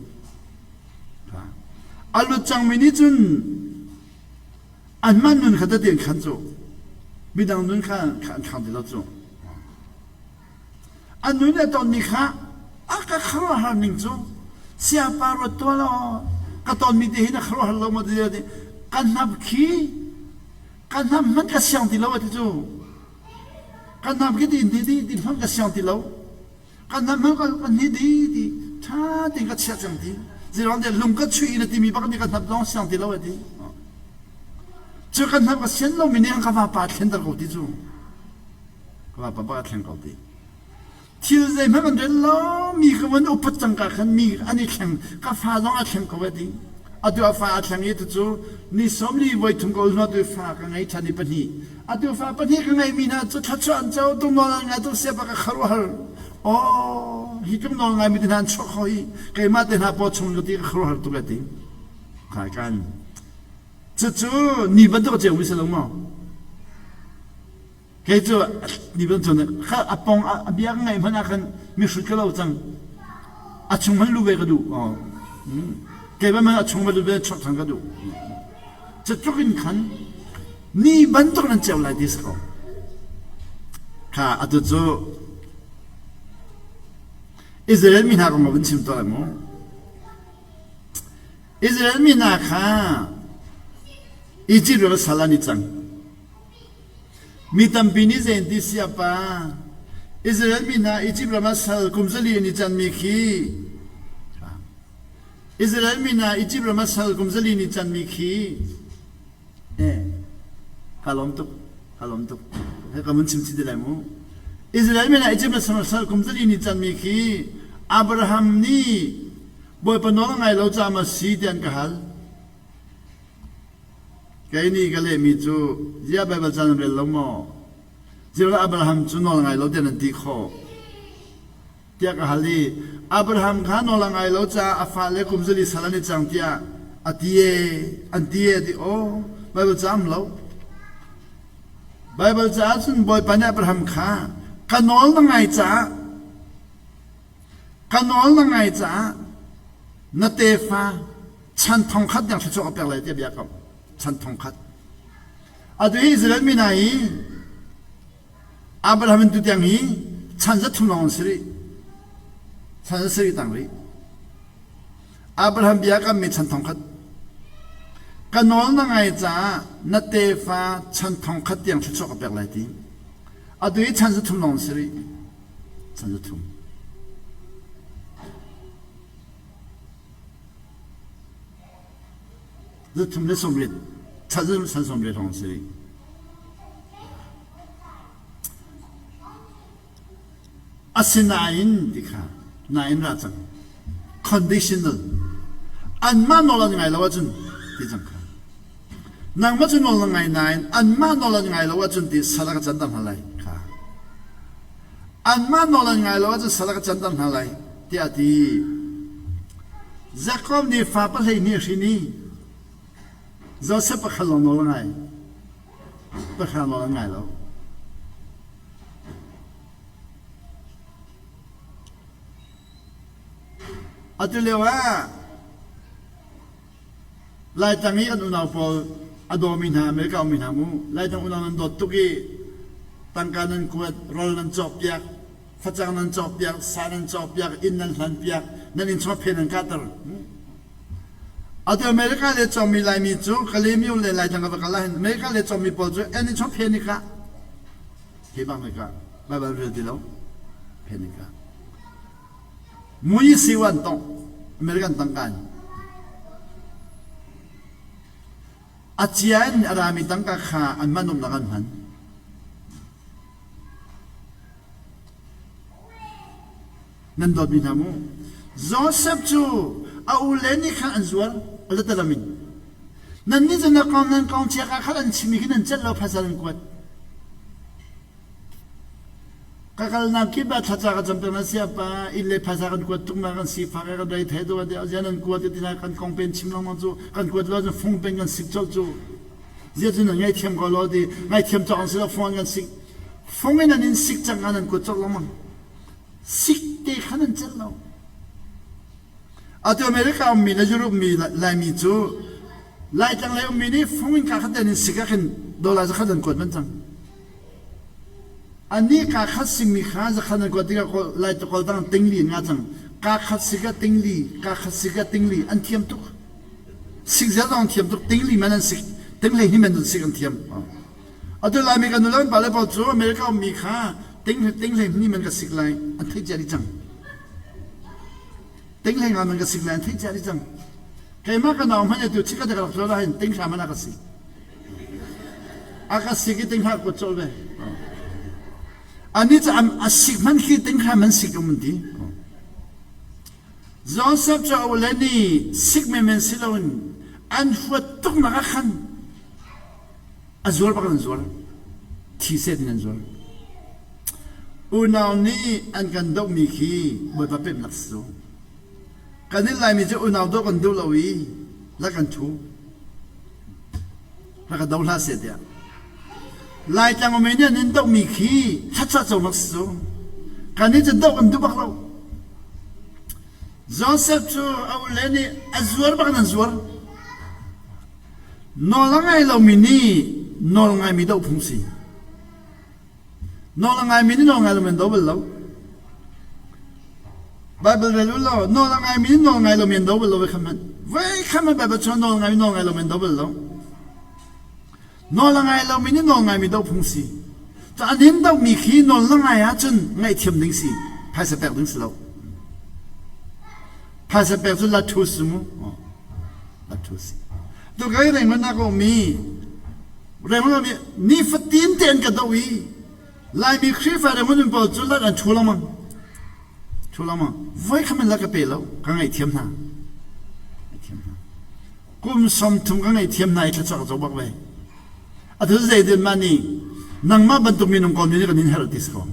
A lut cangmi nih cun anmah nun kha tete an khan cu. Midang nun kha an khang ti lo cu. An nun a tonmi kha a ka khuaruahhar ning cu siapa ruat tuah law ka tonmi te hi na khuaruahhar lo maw ti ti ka hnap khi ka hnap hmanh ka siang ti lo a ti cu. Ka hnap khi ti ti ti hmanh ka siang ti lo. Kan hnam hmanh kan hni di ti ṭha tein ka chiah cang ti. Zeiruang tiah lung ka chuih in a timi bak nih ka hnap zong siang ti lo a ti. Cu kan hnap ka sian lomi nih ka vapa thlenter ko ti cu. Ka vapa bak a thleng ko ti. Thil zeihmanh kan rel lo mi ka vun upat cang ka khan mi an i thleng ka fa zong a thleng ko a ti. Atu a fa a thleng i tucu ni 40 voi thum ka ul hnu tu fa ka ngei ṭhan i pahnih. Atu fa pahnih ka ngeihmi hna cu thluachuah an co tung nawl an ngai tuk siapa ka khuaruahhar. Aw, hi tluk nawl ngaimi te hna an chuak kho hi keimah te hna paw chung ka ti ka khuaruahhar tuk a ti. Khai kan. Cucu ni bantuk a ceumi si lo maw? Kei cu ni bantuk kha a pong a bia ka ngaih hmanh ah khan mihrut ka lo cang. A chung hmanh lu ve ka duh. Kei hmanh a chung va lut ve chuak ṭhan ka duh. Cutluk in khan ni bantuk nan ceu lai ti si ko. Kha atu cu Israel mi hna kong ka vun chim tuah lai mu. Israel mi hna kha Egypt ram sal an i cang. Mi tampi nih zei an ti siapa Israel mi hna Egypt ram ah sal kum 4 an i canmi khi Israel mi hna Egypt ram ah sal kum 4 an i canmi khi eh ka lawm tuk ka lawm tuk he ka mun chim chih ti lai mu Israel mi hna Egypt ram sal kum 4 an i canmi khi Abraham nih. Bawipa nawl a ngai lo caah maw si tiah an ka hal. Kei nih ka lehmi cu, ziah Baibal ca nan rel lo maw? Ziah Abraham cu nawl ngai lo tiah nan ti khawh? Tiah ka hal i Abraham kha nawl a ngai lo caah a fale kum zali sal an i cang tiah a ti e, an ti e ti aw Baibal ca am lo. Baibal caah cun Bawipa nih Abraham kha ka nawl na ngai caah ka nawl na ngai caah na tefa chan thongkhat tiang thluachuah ka pek lai tiah bia kam chan thongkhat atu hi Israel mi hna hi Abraham in tutiang hi chan za thum lawng an si rih chan za sarih tang rih Abraham bia kam mi chan thongkhat ka nawl na ngai caah na tefa chan thongkhat tiang thluachuah ka pek lai ti atu hi chan za thum lawng an si rih chan za thum Zathum le 80 chan 80 hrawng si rih. Asinain ti kha nain ra cang conditional anmah nawl an ngai lo ahcun ti cang kha nangmah cu nawl na ngai nain anmah nawl an ngai lo ahcun ti sal a ka canter hna lai kha anmah nawl an ngai lo ahcun sal a ka canter hna lai tiah a ti. Jakob nih fa 12 a hrin i Josef pakhat lawng nawl a ngai. Pahra nawl an ngai lo. Atu lio ah Laitlang i kan unau pawl a dawmi hna, America ummi hna mu, Laitlang unau nan dawt tuk i tangka nan kuat, rawl nan cawkpiak, facang nan cawkpiak, sa nan cawkpiak, inn nan hlanpiak, nan inn chungah phe nan kahter. Atu America le cawmmi Laimi cu Kalaymyo le Laitlang ka va kal ahhin America le cawmmi pawl cu an inn chung phe ni kah. Phe bang ni kah. Baibal rel ti lo. Phe ni kah. Mui siwan tong American tangka in. A cia in a rami tangka kha an man umnak an hman. Nan dawtmi hna mu. Joseph cu a ule nih khan an zuar a latalam in. Nannih cu na kong nan kong chia ka khan an chimmi khi nan celh lo phaisa nan kuat. Ka kalnak kip ah thlaca ka cam peng na siapa inn le phaisa kan kuat tuk na kan sifak kan rei thei tu zian an kuat ti na kan kong pen chim lengmang cu kan kuat lo cun fung pen kan sik colh cu zia cu nan ngaithiam ko lo ti ngaithiam cawk an si lo fung an kan sik fung in an in sik cang an an kuat colh lengmang sik te khan an celh lo atu America ummi le Europe mi Laimi cu Laitlang lei ummi nih fung in ka khat in sik ah khin dollar zakhat an kuat man cang Anih kaa khat singmi kha zakhat an kuat tikah Lai kawl dang tingli an ngah cang. Kaa khat sik ah tingli, kaa khat sik ah tingli an thiam tuk. Sik zel zong an thiam tuk. Tingli man an sik, tinglei hnih man an sik an thiam. Atu Laimi kan nule kan pale pawl cu America ummi kha ting tinglei hnih man ka sik lai an theih cia dih cang. Tinglei nga man ka sik lai an theih cia dih cang. Keimah ka nau hmanh atu chikkhat ka rak ṭuan ahhin tinghra man a ka sik. A ka sik i tinghra kuat colh ve. Anih cu a sik hmanh khi tinghra man sik um an ti. Joseph cu a ule nih sik menmen si loin an huat tuknak ah khan a zuar bak an zuar. Thi set in an zuar. Unau nih an kan dohmi khi Bawipa pemnak si cu. Kan in Laimi cu unau dawh kan duh lo i la kan thu. Rak ka do hlah seh tiah. Laitlang um nih an in dohmi khi thlatchuah conak si cu. Kan nih cu doh kan duh bak lo. Joseph cu a ule nih a zuar bak in an zuar. Nawl a ngai lomi nih nawl ngaimi doh phung si. Nawl a ngaimi nih nawl ngai lomi an do bal lo. Bible rel u law nawl a ngaimi nih nawl ngai lomi an do bal lo voi khat hmanh. Voi khat hmanh Bible chung nawl ngaimi nawl ngai lomi an do bal lo. Nawl a ngai lomi nih nawl ngaimi do phung si. Cu an in dohmi khi nawl na ngai ahcun ngaihthiam ding si. Phaisa pek ding si lo. Phaisa pek cu la thu si mu. La thu si. Tu kai reng na ko mi Renglo nih nifatin te an ka doh i Laimi Khrihfa renglo nun pawl cu lak an ṭhu lengmang. Ṭhu lengmang. Voi khat in lak ka pe lo. Ka ngaihthiam hna. Kum 30 ka ngaihthiam hna i thluachuah ka co bak ve. Atu zeitin mah nih nangmah bantuk minung Kawlmi nih kan in herh ti si ko.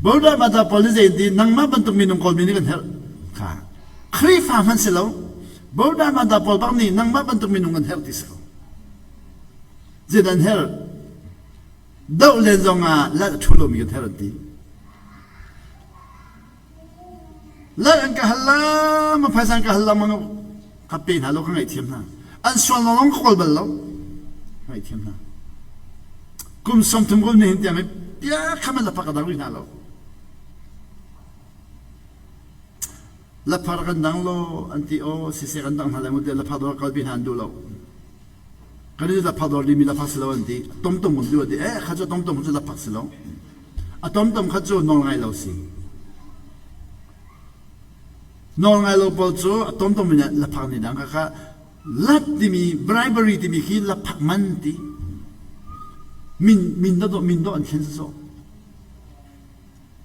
Bodah mata pawl nih zei ti nangmah bantuk minung Kawlmi nih kan herh kha. Khrihfa hmanh si lo. Bodah mata pawl bak nih nangmah bantuk minung kan herh ti si ko. Zeidah an herh? Doh len zong ah lal a ṭhu lomi kan herh an ti. Lal an ka hal lengmang, phaisa an ka hal lengmang, ka pe hna lo, ka ngaihthiam hna. An sual lawng ka kawl bal lo. Ka ngaihthiam hna. Kum 30 kum nihin tiang hi bia kha man laphak ka dang rih hna lo. Laphar kan dang lo an ti aw siseh kan dang hna lai mu tiah laphar dawr kalpi hna an duh lo. Kan i laphak dawr limi laphak si lo an ti. Tomtom kan duh an ti. Eh kha cu tomtom cu laphak si lo. A tomtom kha cu nawl ngai lo si. Nawl ngai lo pawl cu a tomtom in laphak ni dang kha kha lat timi bribery timi khi laphak man ti. Min min do min do an thlen sawsawh.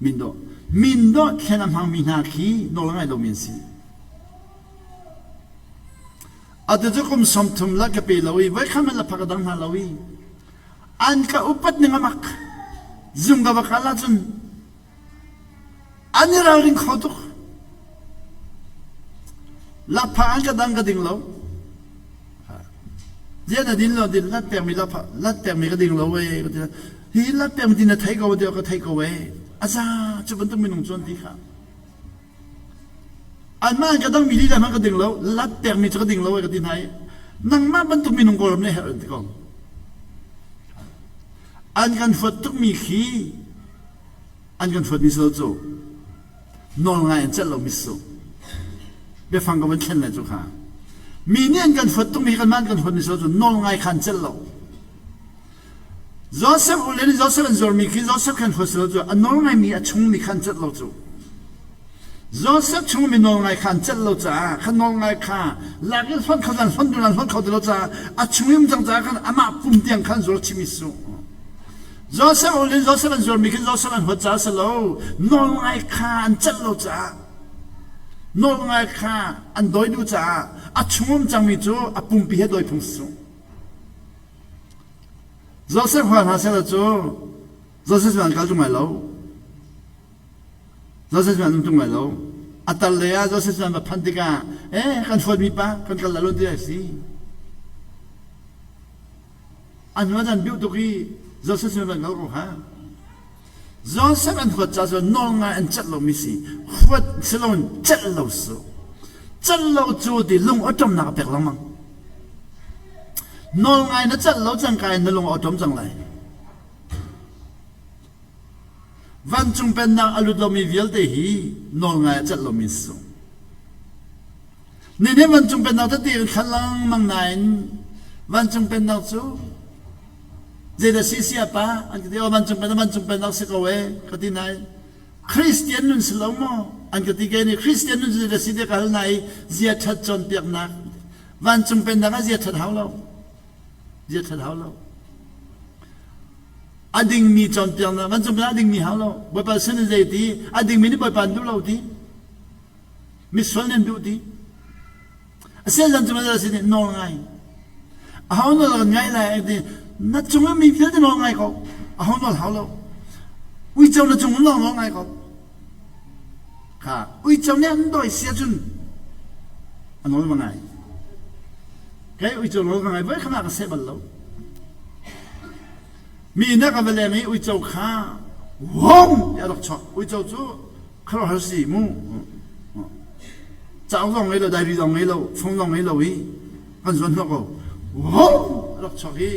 Min dawh. Min dawh thlen a hmangmi hna khi nawl ngai lomi an si. Atu cu kum 30 la ka pe lo i voikhat hmanh la phak a dang hna lo i an ka upat ning a mak. Zung ka va kal ahcun an i ralring kho tuk. Lakphak an ka dang ka ding lo. Ziah na din lo din lat pekmi lat pekmi ka ding lo ee ka ti. Hi lat pekmi ti na thei ko tiah ka thei ko ee. Aza cu bantuk minung cu an ti kha. Anmah an ka dangmi lila hmanh ka ding lo, lat pekmi cu ka ding lo ee ka ti hna i nangmah bantuk minung Kawlram nih herh an ti ko. An kan huat tukmi khi an kan huatmi si lo cu. Nawl ngai an celh lomi si. Biafang ka van thlen lai cu kha. Mi nih an kan huat tukmi kanmah an kan huatmi si lo cu nawl ngai kha an celh lo. Joseph ule nih Joseph an zuarmi khi Joseph khan huat si lo cu a nawl ngaimi a chungmi kha an celh lo cu. Joseph chungmi nawl ngai kha an celh lo caah kha nawl ngai kha lak in hlonh kho zan hlonh dun an hlonh kho ti lo caah a chung i um cang caah khan amah pum tiang khan zuar chimi si. Joseph ul in Joseph an zuarmi khi Joseph an huat caah a si lo. Nawlngai kha an celh lo caah nawlngai kha an dawi duh caah a chungum cangmi cu a pumpi he dawi phung si. Joseph hua hna sehla cu Joseph cu an kal tung lai lo. Joseph cu an um tung lai lo. A tal lei ah Joseph cu an va phanh tikah eh kan huatmi pa kan kal lai lo ti a si. A hnu ah an biuh tuk i Joseph sin van kal ko kha. Joseph an huat caah cun nawl ngai an celh lomi si. Huat si loin celh lo su. Celh lo cu ti lung awṭomnak a pek lengmang. Nawl ngai na celh lo cangka in na lung a awṭom cang lai. Vancung pennak a lut lomi vialte hi nawl ngai a celh lomi si. Nihin vancung pennak tete kan thlan lengmang nain vancung pennak cu zeidah si sia pa an ka ti oh vancung pennak vancung pennak si ko ee ka ti nain Christian nun si lo maw an ka ti ke nih Christian nun zeidah si tiah ka hal hna i zia ṭhat cawnpiaknak vancung pennak ah zia ṭhat hau lo zia ṭhat hau lo a dingmi cawnpiaknak vancung pennak a dingmi hau lo Bawipa sin in zei ti a dingmi nih Bawipa an duh lo ti misual nih an duh ti a sian zan cungah a sin nawl ngai aho nawl kan ngai lai ti na cungah mi vialte nawl ngai ko aho nawl hau lo uico na cung nawl nawl ngai ko kha uico nih an dawi sia cun a nawl va ngai kei uico nawl ka ngai voi kha ka seh bal lo mi na ka va leng i uico kha wong ti a rak chuak uico cu khuaruahhar si mu cauk zong ngei lo diary zong ngei lo phone zong ngei lo i kan zuan hnawh ko ho rak chuak i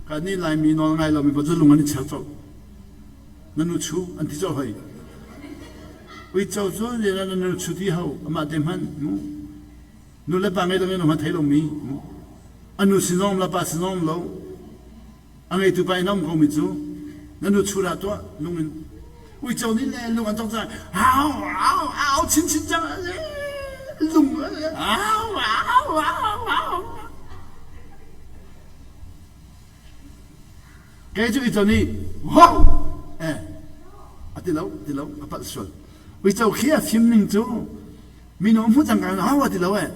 kan nih laimi nawl ngai lomi pa cu lung an i chel colh na nu chu an ti colh hoi uico cu na nu chu ti ho amah te hman mu nu le pa ngei lo ngei thei lomi mu anu sin zong la pa sin zong lo A ngeitu pa in a um komi cu na nu chur ah tuah lung in uico nih le lung an cong cang au au au chinchin cang lung au au au au kei cu uico nih ho eh a ti lo ti lo a palh sual uico khi a fim ning cu minung hmu cang ka au a ti lo eh.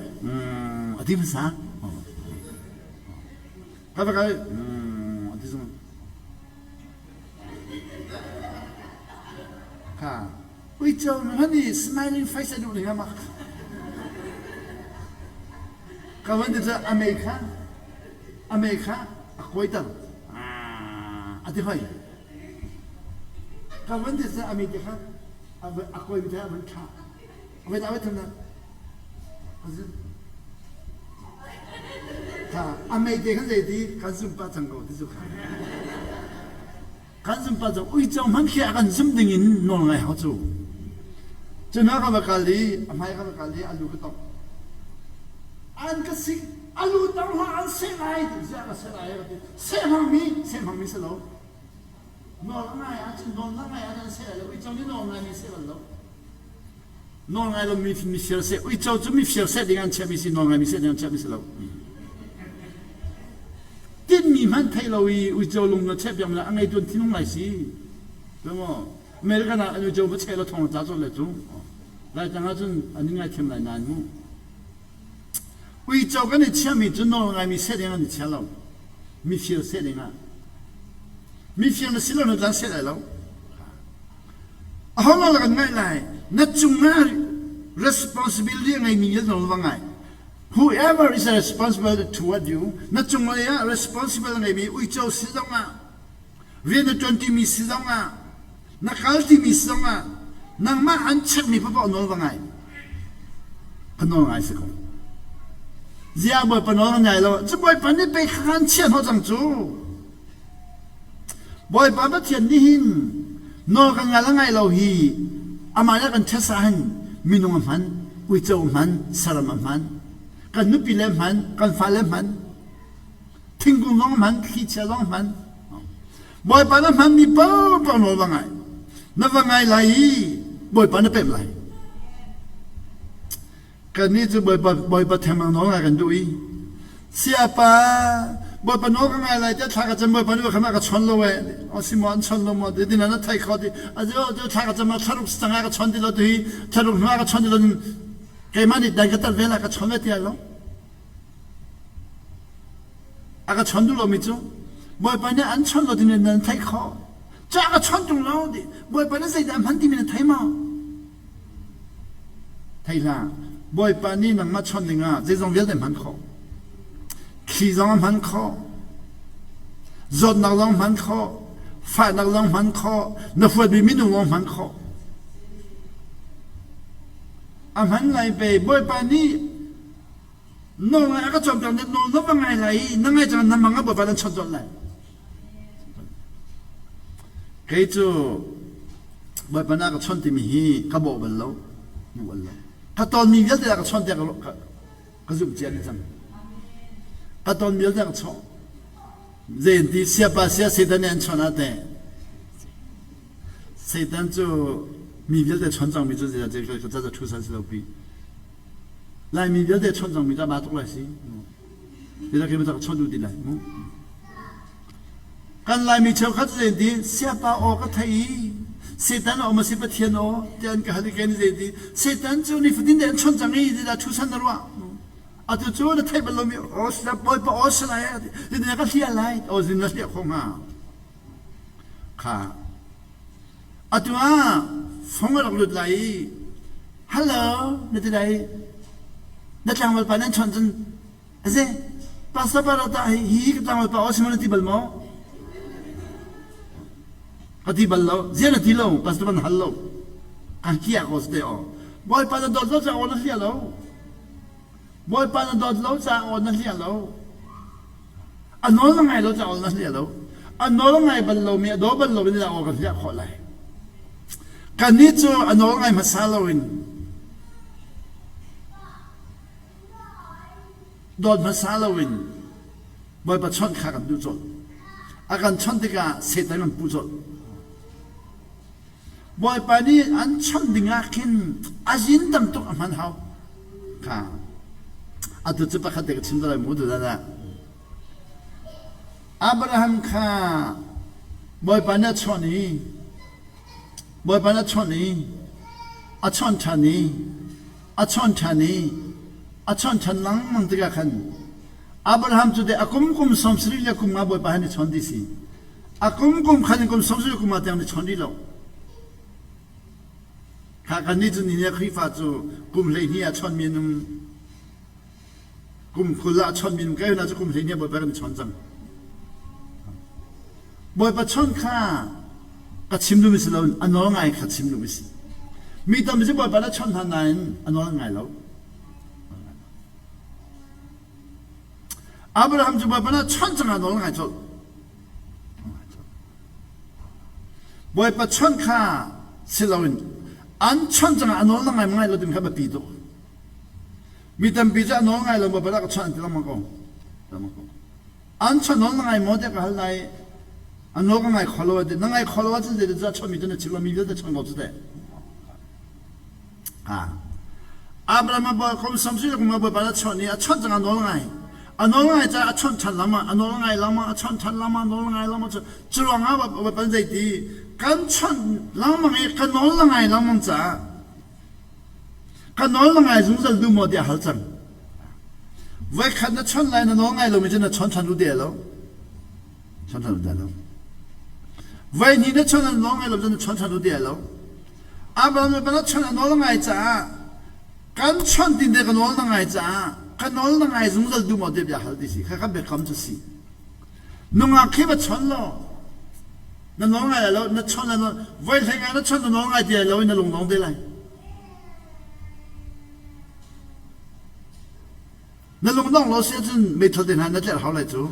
Ka ti hmasa. Ka va kal a ti zung. Kha uico hman i smiling face a duh ning amak. Ka van ti cu a mei kha a mei kha a kuaiter. A ti hoi. Ka van ti cu a mei te kha a kuaimi te a van thlah. A van a van thumnak. Kha a mei te khan zei ti kan zum pah cang ko ti cu kha. Kan zum pah cang uico hmanh khi a kan zum ding in nawl ngai hau cu. Cu hna ka va kal i a hmai ka va kal i a lu ka tongh. An ka sik a lu tong hlah an seh lai ti ziah ka seh lai ka ti. Seh hmangmi seh hmangmi si lo. Nawl a ngai ahcun nawl na ngai ahcun an seh lai lo. Uico nih nawl ngaimi seh bal lo. Nawlngai lomi mifir seh uico cu mifir seh ding an chiahmi si nawlngai mi seh ding an chiahmi si lo. Tinmi hmanh thei lo i uico lung na cheh piak mi a ngei tuan thinung lai si. Tumo American ah an uico va cheh lo thong tla cawt le cu. Lai tang ahcun an in ngaithiam lai nain mu. Uico kan i chiahmi cu nawlngai mi seh ding an i chia lo. Mifir seh ding ah. Mifir na si lo na tlan seh lai lo. Aho nawl kan ngaih lai? Na cungah responsibility a ngeimi nih nawl va ngai. Whoever is responsible toward you, na cunglei ah responsible a ngeimi uico si zongah, rian na ṭuantimi si zongah, na kaltimi si zongah, nangmah an chekmi paoh nawl va ngai. Ka nawl ngai si ko. Ziah Bawipa nawl ka ngai lo. Cu Bawipa nih pei kha an chiah hnawh cang cu. Bawipa Pathian nih hin nawl kan ngal a ngai lo hi amah nih a kan ṭhesa hin minung a hman, uico a hman, saram a hman, kan nupi le hman, kan fale hman, thingkung zong a hman, thlichia zong a hman. Bawipa na hmanmi paohpaoh nawl va ngai. Na va ngai lai i Bawipa na pemh lai. Kannih cu Bawipa, Bawipa thengmang nawl ngai kan duh i Siapa, Bawipa nawl ka ngai lai tiah thla ka cam Bawipa nih khan a ka chawn lo eh. O si maw an chawn lo maw ti na na thei kho ti. A tu thla ka cam ah thlaruk cang ah ka chawn ti lo tu hi thlaruk hnu ah ka chawn ti lo keimah nih dan ka tat ve la ka chawn ve ti lo. A ka chawn duh lomi cu Bawipa nih an chawn lo ti nan theih khawh. Ca ka chawn tung lo ti Bawipa nih zeidah hman timi na thei maw? Thei hlah. Bawipa nih nangmah chawnh dingah zeizong vialte hman khawh. Thli zong a hman khawh. Zawtnak zong hman khawh. Fahnak zong hman khawh. Na huatmi minung zong hman khawh. A hman lai pe Bawipa nih nawl ngai a ka cawnpiak na nawl na va ngai lai i na ngai cang na mang ah Bawipa nan chawnh colh lai. Kei cu Bawipa na ka chawnh timi hi ka bawh bal lo, hmu bal lo. Ka tonmi vialte a ka chawnh tiah ka, ka zumh cia dih cang. Ka ton vialte a ka chawh. Zei an ti siapa sia Satan nih an chawnh ah teh. Satan cu mi vialte chawnh cangmi cu zei ka ca thu san si lo pi. Laimi vialte chawnh cangmi cu a tuk lai si. Ti khi ka chawnh duh ti lai mu. Kan Laimi cheukhat cu zei ti siapa aw ka thei i Satan aw ma si Pathian aw tiah an ka hal i kei nih zei ti Satan cu nifatin te an chawnh cang i zeidah thu san na ruah atu cu na theih bal lomi aw Bawipa aw si lai ti na ka hliah lai aw zin na hliah khawh hnga kha atu ah fong a rak lut lai i hello na ti lai na tlangval pa nan chawnh cun Aze, pastor pa tah hi hi ka tlangval pa aw si na ti bal maw? Ka ti bal lo. Zia na ti lo, pastor ban hal lo. Kan hliah ko te aw. Bawipa na dawt lo ca aw na hliah lo. Bawipa na dawt lo ca aw na hliah lo. A nawl na ngai lo ca aw na hliah lo. A nawl ngai bal lo mi a daw bal lo in aw kan hliah khawh lai. Kannih cu a nawl ngai hmasa lo in Dawt hmasa loin Bawipa chawnh kha kan duh colh. A kan chawnh tikah Satan kan puh colh. Bawipa nih an chawnh ding ah khin a zin tam tuk a hman hau. Kha atu cu pakhat te ka chim lai mu tu ah. Abraham kha Bawipa nih a chawnh i Bawipa nih a chawnh i a chawnh ṭhan i a chawnh ṭhan i. A chawnh ṭhan lengmang tikah khan Abraham cu deh a kum kum 70 le kum nga Bawipa he an i chawn ti si. A kum kum khan in kum 70 le kum nga tiang an i chawn rih lo. Kha kannih cu ni Khrihfa cu kum 12 ah chawnmi an um. Kum 20 ah chawnmi an um. Kai hna cu kum 12 Bawipa kan i chawn cang. Bawipa chawn kha ka chim duhmi si loin a nawl ngai kha chim duhmi si. Mi tampi cu Bawipa na chawnh hna nain a nawl ngai lo. Abraham cu Bawipa na chawnh cang ah nawl ngai colh. Bawipa chawnh kha si loin an chawnh cang ah a nawl na ngai ngai lo timi kha biapi tuk. Mi tampi cu a nawl ngai lo Bawipa dah ka chawnh an ti lengmang ko. Lengmang ko. An chawnh nawl na ngai maw tiah ka hal lai. A nawl ka ngai kho lo ati. Na ngai kho lo ahcun zeitin chawnh mi cu na chim lo mi vialte chawnh ko cu teh. Abraham a bawi kum samsi le kum a bawipa na chawnh i a chawnh cang a nawl ngai. A nawl ngai caah a chawnh ṭhan lengmang, a nawl ngai lengmang, a chawnh ṭhan lengmang, nawl ngai lengmang cu cu ruangah bawipa nih zeiti kan chawnh lengmang i ka nawl na ngai lengmang caah ka nawl na ngai zungzal duh maw tiah hal cang. Voikhat na chawnh lai na nawl ngai lomi cu na chawnh ṭhan duh ti lo. Chawnh ṭhan duh ti lo. Voihnih na chawnh na nawl ngai lo cu na chawnh ṭhan duh ti lo. Abraham nih na chawnh a nawl ngai caah kan chawnh tin te ka nawl na ngai caah ka nawl na ngai zungzal duh maw tiah bia hal ti si kha kan biakam cu si. Nungak khi va chawnh law na nawl ngai lai lo na chawnh lai voi hlei ngai na chawnh na nawl ngai ti lai lo in na lung dong te lai. Na lungdong lo si ahcun meithal te hna na tlerh hau lai cu.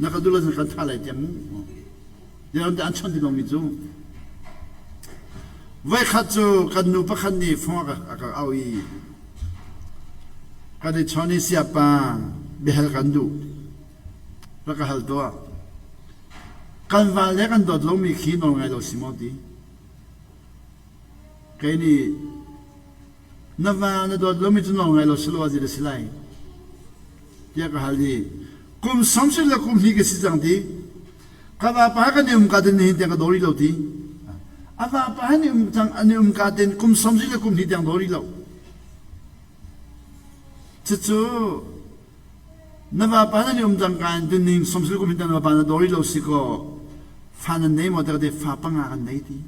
Na ka duh lo cun kan thah lai tiah mu. Tiah an chawnh ti lomi cu. Voikhat cu kan nu pakhat nih fung a ka auh i kan i chawn i siapa biahal kan duh. Rak ka hal tuah. Kan val le kan dawt lomi khi nawl ngai lo si maw ti. Kei nih na va na dawt lomi cu nawl ngai lo si lo ah zei dah si lai tiah ka hal i kum 70 le kum hnih ka si cang ti ka vapa kan i um ka tin nihin tiang ka daw rih lo ti a vapa han i um cang an i um ka tin kum 70 le kum hnih tiang daw rih lo cucu na vapa nan i um cang ka in tin ning 70 le kum hnih tiang na vapa na daw rih lo si kaw fa nan nei maw te fa panga kan nei ti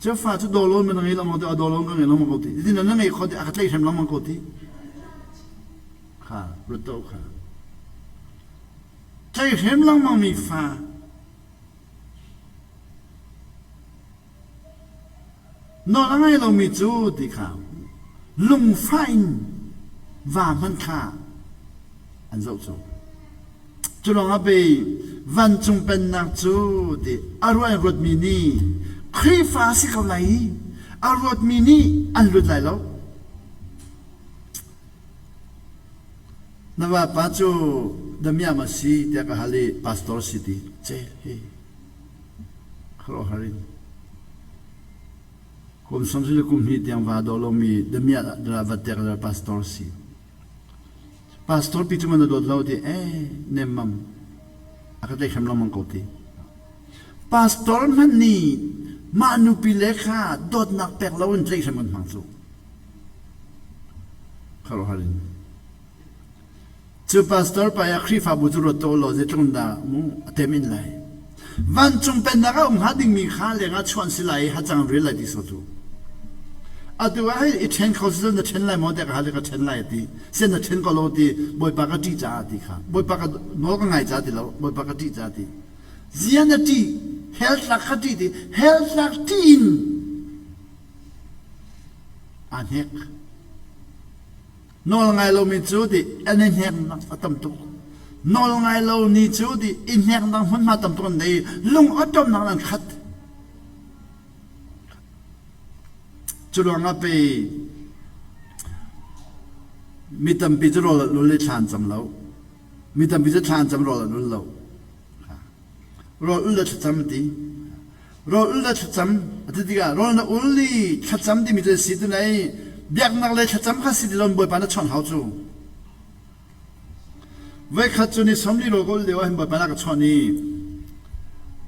Cu fa cu dawlawn ma na ngei lengmang ti a dawlawn ka ngei lengmang ko ti. Ti na ngei kho ti a ka tlaih hrem lengmang ko ti. Kha ruat to kha. Tlaih hrem lengmang mi fa nawl a ngai lomi cu ti kha lungfah in va hman kha an zoh cu. Cu lawngah pei vancung pennak cu ti a ruah in ruatmi nih Khrihfa a si ko lai i a ruatmi nih an lut lai lo. Na vapa cu damiam a si tiah ka hal i pastor si ti. Ce he khuaruahhar in kum 30 le kum hnih tiang va daw lomi damiah vat tiah ka pastor si. Pastor pi cu na dawt lo ti eh nemmam a ka tlaih hram lengmang ko ti. Pastor hmanh nih mah nupi le kha dawtnak pek lo in tlaih hram an hmang cu. Kharuahhar in. Cu pastor pa ya Khrihfabu cu ruat to law zeitluk dah mu a tem in lai. Vancung pennak ah um hnga dingmi kha lengah chuan si lai i hacang ril lai ti so cu. Atu ah hei i ṭhen kho si na ṭhen lai maw tiah ka hal i ka ṭhen lai a ti. Sian na ṭhen ko lo ti Bawipa ka ṭih caah ti kha. Bawipa ka nawl ka ngai caah ti lo Bawipa ka ṭih caah ti. Zia na ṭih hell tlak ka ṭih ti hell tlak ṭih in aa hnek. Nawl ngai lomi cu ti an i hneknak a tam tuk. Nawl ngai lo ni cu ti i hneknak hmunhma tam tuk an nei. Lung awṭawmnak an khat. Cu ruangah pei mi tampi cu rawl an ul i thla an cam lo. Mi tampi cu thla an cam rawl an ul lo. Rawl ul le thlacam a ti. Rawl ul le thlacam a ti tikah rawl na ul i thlacam timi cu si tu nei biaknak le thlacam kha si ti lo Bawipa na chawnh hau cu. Voikhat cu ni 40 rawl ka ul lio ah hin Bawipa na ka chawnh i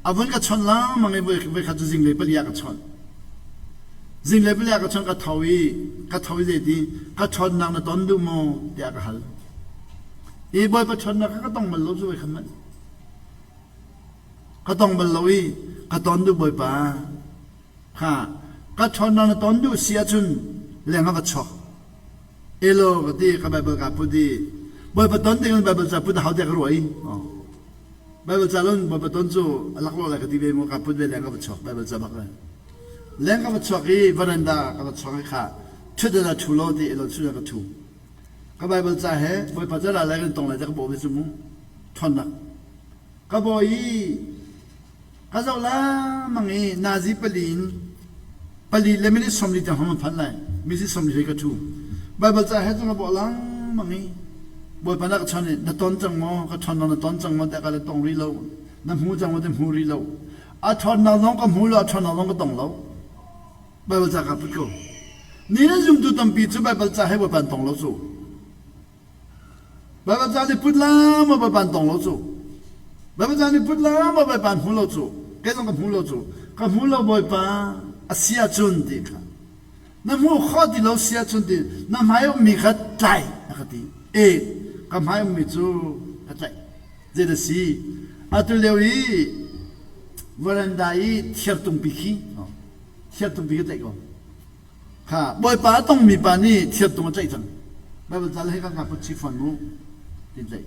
a vun ka chawnh lengmang i voikhat cu zinglei pali ah ka chawnh. Zinglei pali ah ka chon ka tho i ka tho i zeiti ka ṭhawnnak na ton duh maw tiah ka hal. I Bawipa ṭhawnnak kha ka tong bal lo cu voi khat hmanh. Ka tong bal lo i ka ton duh Bawipa. Kha ka ṭhawnnak na ton duh si ahcun leng ah va chuak. Elo ka ti ka Bible ka put i Bawipa ton ding in Bible ca put a hau tiah ka ruah i. Bible ca lon Bawipa ton cu a laklawh lai ka ti ve maw ka put ve leng ka va chuak Bible ca bak le. Leng ka va chuak i veranda ka va chuak i kha ṭhutdan ah ṭhu law ti elo ṭhutdan ka ṭhu. Ka Bible ca he Bawipa ca la lai kan tong lai tiah ka bawh ve cu mu. Ṭhawnnak. Ka bawi i ka zoh lengmang i nazi pali in pali le minute 40 tiang hong phan lai. Minute 40 hlei ka ṭhu. Bible ca he cun ka bawh lengmang i Bawipa na ka chon i na ton cang maw? Ka ṭhawnnak na ton cang maw? Tiah ka le tong rih lo. Na hmu cang maw? Ti hmu rih lo. A ṭhawnnak zong ka hmu lo, a ṭhawnnak zong ka tong lo. Baibal ca ka put ko. Ni nan zumtu tampi cu Baibal ca he Bawipa an tong lo cu. Baibal ca nih put la maw Bawipa an tong lo cu. Baibal ca nih put la maw Bawipa an hmu lo cu. Kei zong ka hmu lo cu. Ka hmu lo Bawipa a si ahcun ti kha. Na hmu khawh ti lo si ahcun ti na hmai ummi kha tlai a ka ti. E ka hmai ummi cu ka tlaih. Zei si? Atu lio i veranda i thirtungpi khi thirtungpi ka tlaih ko. Kha Bawipa a tongmi pa nih thirtung a tlaih cang. Baibal ca le hei kan ka put chih fawn mu ti tlaih.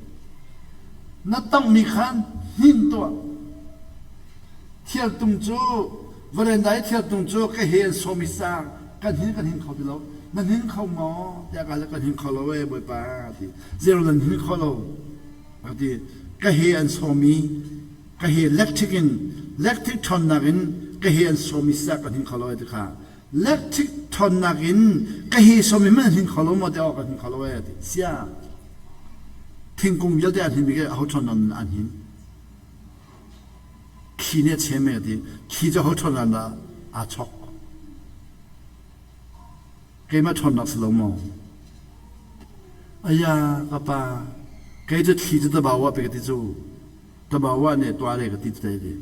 Na tongmi khan hnin tuah. Thirtung cu veranda i thirtung cu ka he an sawm i sang kan hin kan hin kho ti lo. Nan hin kho maw? Tiah ka hal kan hin kho lo ee Bawipa ti. Zero nan hin kho lo. A ti. Ka he an sawm i ka he electric in electric ṭhawnnak in ka he an sawm i sah kan hin kho lo ti kha electric ṭhawnnak in ka he sawm i hmanh an hin kho lo maw ti awk kan hin kho lo e ti sia thingkung vialte an hin bik aho ṭhawnnak in an hin thli nih a chem e ti thli cu aho ṭhawnnak dah aa chok Keimah ṭhawnnak si lo maw? Aya ka pa, kei cu thli cu tabawa pe ka ti cu. Tabawa nih tuah le ka ti te ti.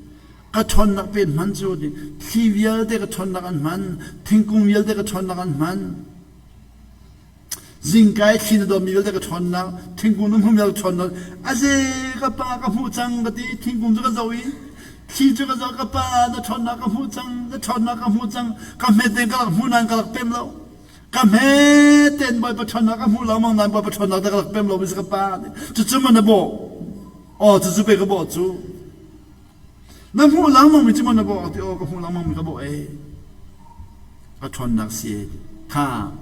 Ka ṭhawnnak pe hman cu ti. Thli vialte ka ṭhawnnak an hman, thingkung vialte ka ṭhawnnak an hman. Zingka i thli na dawmmi vialte ka ṭhawnnak, thingkung na hmuhmi ka ṭhawnnak. Aze ka pa ka hmuh cang ka ti, thingkung cu ka zoh i thli cu ka zoh ka pa na ṭhawnnak ka hmuh cang, na ṭhawnnak ka hmuh cang, ka hmet tein ka rak hmu nain ka rak pem lo. Ka hmet tein Bawipa ṭhawnnak ka hmu lengmang nain Bawipa ṭhawnnak te ka rak pem lo mi si ka pa. Cucu maw na bawh? Aw cucu pe ka bawh cu. Na hmuh lengmang mi cu maw na bawh? Ti aw ka hmuh lengmang mi ka bawh ee. Ka ṭhawnnak si ee. Kha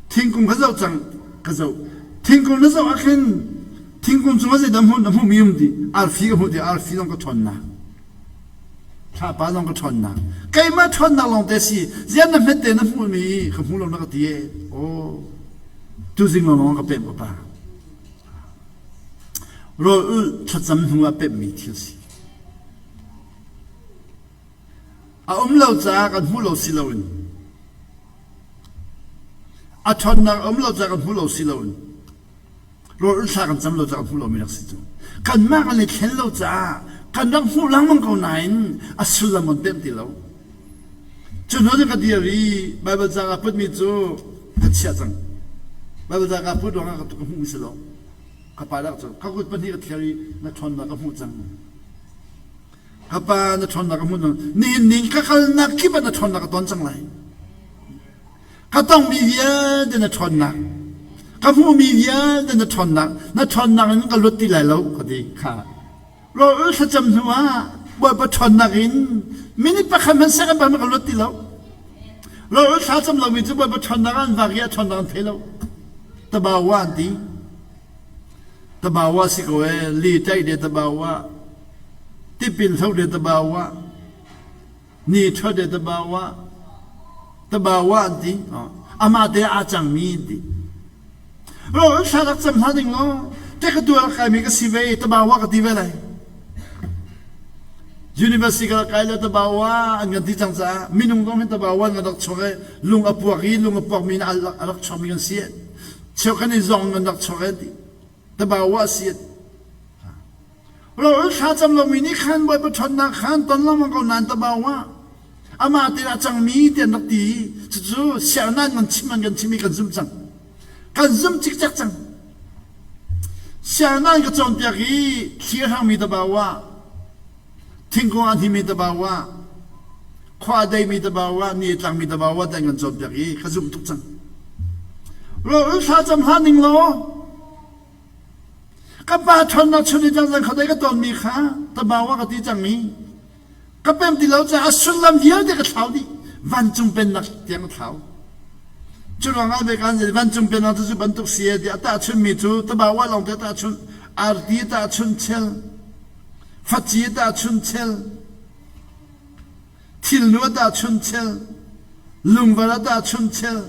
thingkung ka zoh cang ka zoh. Thingkung na zoh ah khin thingkung cungah zeidah hmuh na hmuhmi um ti arfi ka hmuh ti arfi zong ka ṭhawnnak. Thlapa zong ka ṭhawnnak. Keimah ṭhawnnak lawng te si. Zian na hmet te na hmuhmi ka hmu lo na ka ti ee. Aw tuzing lawng ka pemh ka pa. Rawl ulh thlacam hnu ah pemhmi thil si. A um lo caah kan hmuh lo si loin a ṭhawnnak a um lo caah kan hmuh lo si loin rawl ulh thla kan cam lo caah kan hmuh lomi rak si cu. Kanmah kan i thlen lo caah kan rak hmuh lengmang ko nain a sullam kan pemh ti lo. Cu hnu cu ka dir i Baibal ca kaa putmi cu ka chiah cang. Baibal ca kaa put ruangah ka hmuhmi si lo. Ka pa dah cu ka kut pahnih ka thiar i na ṭhawnnak ka hmuh cang. Ka pa na ṭhawnnak ka hmuh cang. Nihin ni ka kalnak kip ah na ṭhawnnak ka ton cang lai. Ka tongmi vialte na ṭhawnnak, ka hmuhmi vialte na ṭhawnnak, na ṭhawnnak in ka luat ti lai lo ka ti kha. Rawl thlacam hnu ah Bawipa ṭhawnnak in minute pakhat hmanh second pakhat hmanh ka luat ti lo. Rawl thlacam lomi cu Bawipa ṭhawnnak ah an vak i a ṭhawnnak an thei lo. Tabawa an ti. Tabawa si ko ee, li taih de tabawa, tipil hlo de tabawa, ni ṭha de tabawa, tabawa an ti. Amah te aa cangmi an ti. Rawl thla rak cam hna ding law te ka tuar kaimi ka si ve tabawa ka ti ve lai. University ka kai le tabawa an kan ti cang caah minung zong hin tabawa an kan rak chuak i lung a puak i lung a puakmi in a rak chuakmi kan si. Cheukhat nih zong an rak chuak i tabawa si. Rawl thla cam lomi nih khan Bawipa ṭhawnnak khan ton lengmang ko nain tabawa amah te a cangmi ti an rak ti. Cucu siarnan kan chim an kan chim i kan zumh cang. Kan zumh cikcek cang. Siarnan ka cawnpiak i thli a hrangmi tabawa, thingkung a hnimmi tabawa, khua a deimi tabawa, ni a tlangmi tabawa te an kan cawnpiak i ka zumh tuk cang. Rawl thla cam hlah ning law Ka pa ṭhawnnak chun i tlangzang khodei ka tawnmi kha tabawa ka ti cang i ka pem ti lo caah a sullam vialte ka thlau dih. Vancung pennak tiang ka thlau. Cu ruangah ve kan vancung pennak cu cu bantuk si e tiah a tahchunmi cu tabawa lawngte a tahchunh, arti a tahchunh chel, faci a tahchunh chel, thilnu a tahchunh chel, lungvar a tahchunh chel,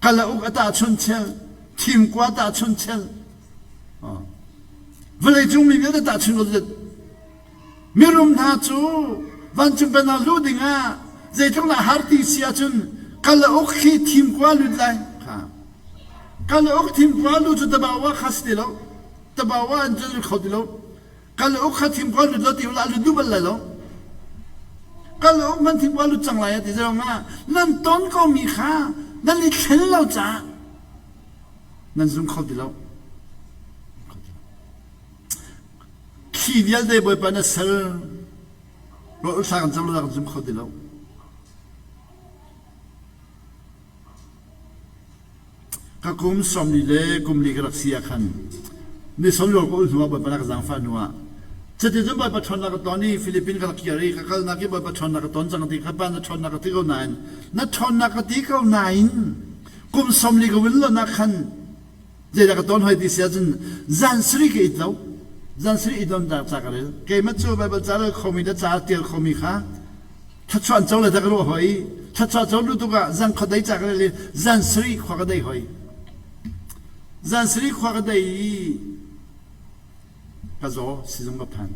Kalauk a tahchunh chel, thimkua a tahchunh chel. Vawleicung mi vialte tahchunh ko Mirum hna cu vancung pennak luh dingah zeitluk dah har ti si ahcun kalauk khi thimkua lut lai. Kalauk thimkua lu cu tabawa kha si ti lo. Tabawa an cun kho ti lo. Kal uk kha thingkua lut lo ti ula lut duh bal lai lo. Kal uk man thingkua lut cang lai ti zong ah nan ton ko mi kha nan i thlen lo caah nan zum kho ti lo. Thli vialte Bawipa na sal rawl thla kan cam lo kan zum kho ti lo. Ka kum 40 le kum li ka rak si ah khan ni sawmrial ka ul hnuah Bawipa na ka zaangfah hnuah cuticun Bawipa ṭhawnnak ka ton i Philippine ka rak kir i ka kalnak i Bawipa ṭhawnnak ka ton cang ti ka pa na ṭhawnnak ka ti ko nain na ṭhawnnak ka ti ko nain kum 40 ka vun lonak khan zeidah ka ton hoi ti si ahcun zan sarih ka it lo zan sarih it lo ca ka rel keimah cu Baibal ca rel khomi le ca tial khomi kha thluachuah an co le dah ka ruah hoi thluachuah co lu tuk ah zan khuadei ca ka rel i zan sarih khua ka dei hoi zan sarih khua ka dei i ka zaw sizung ka phan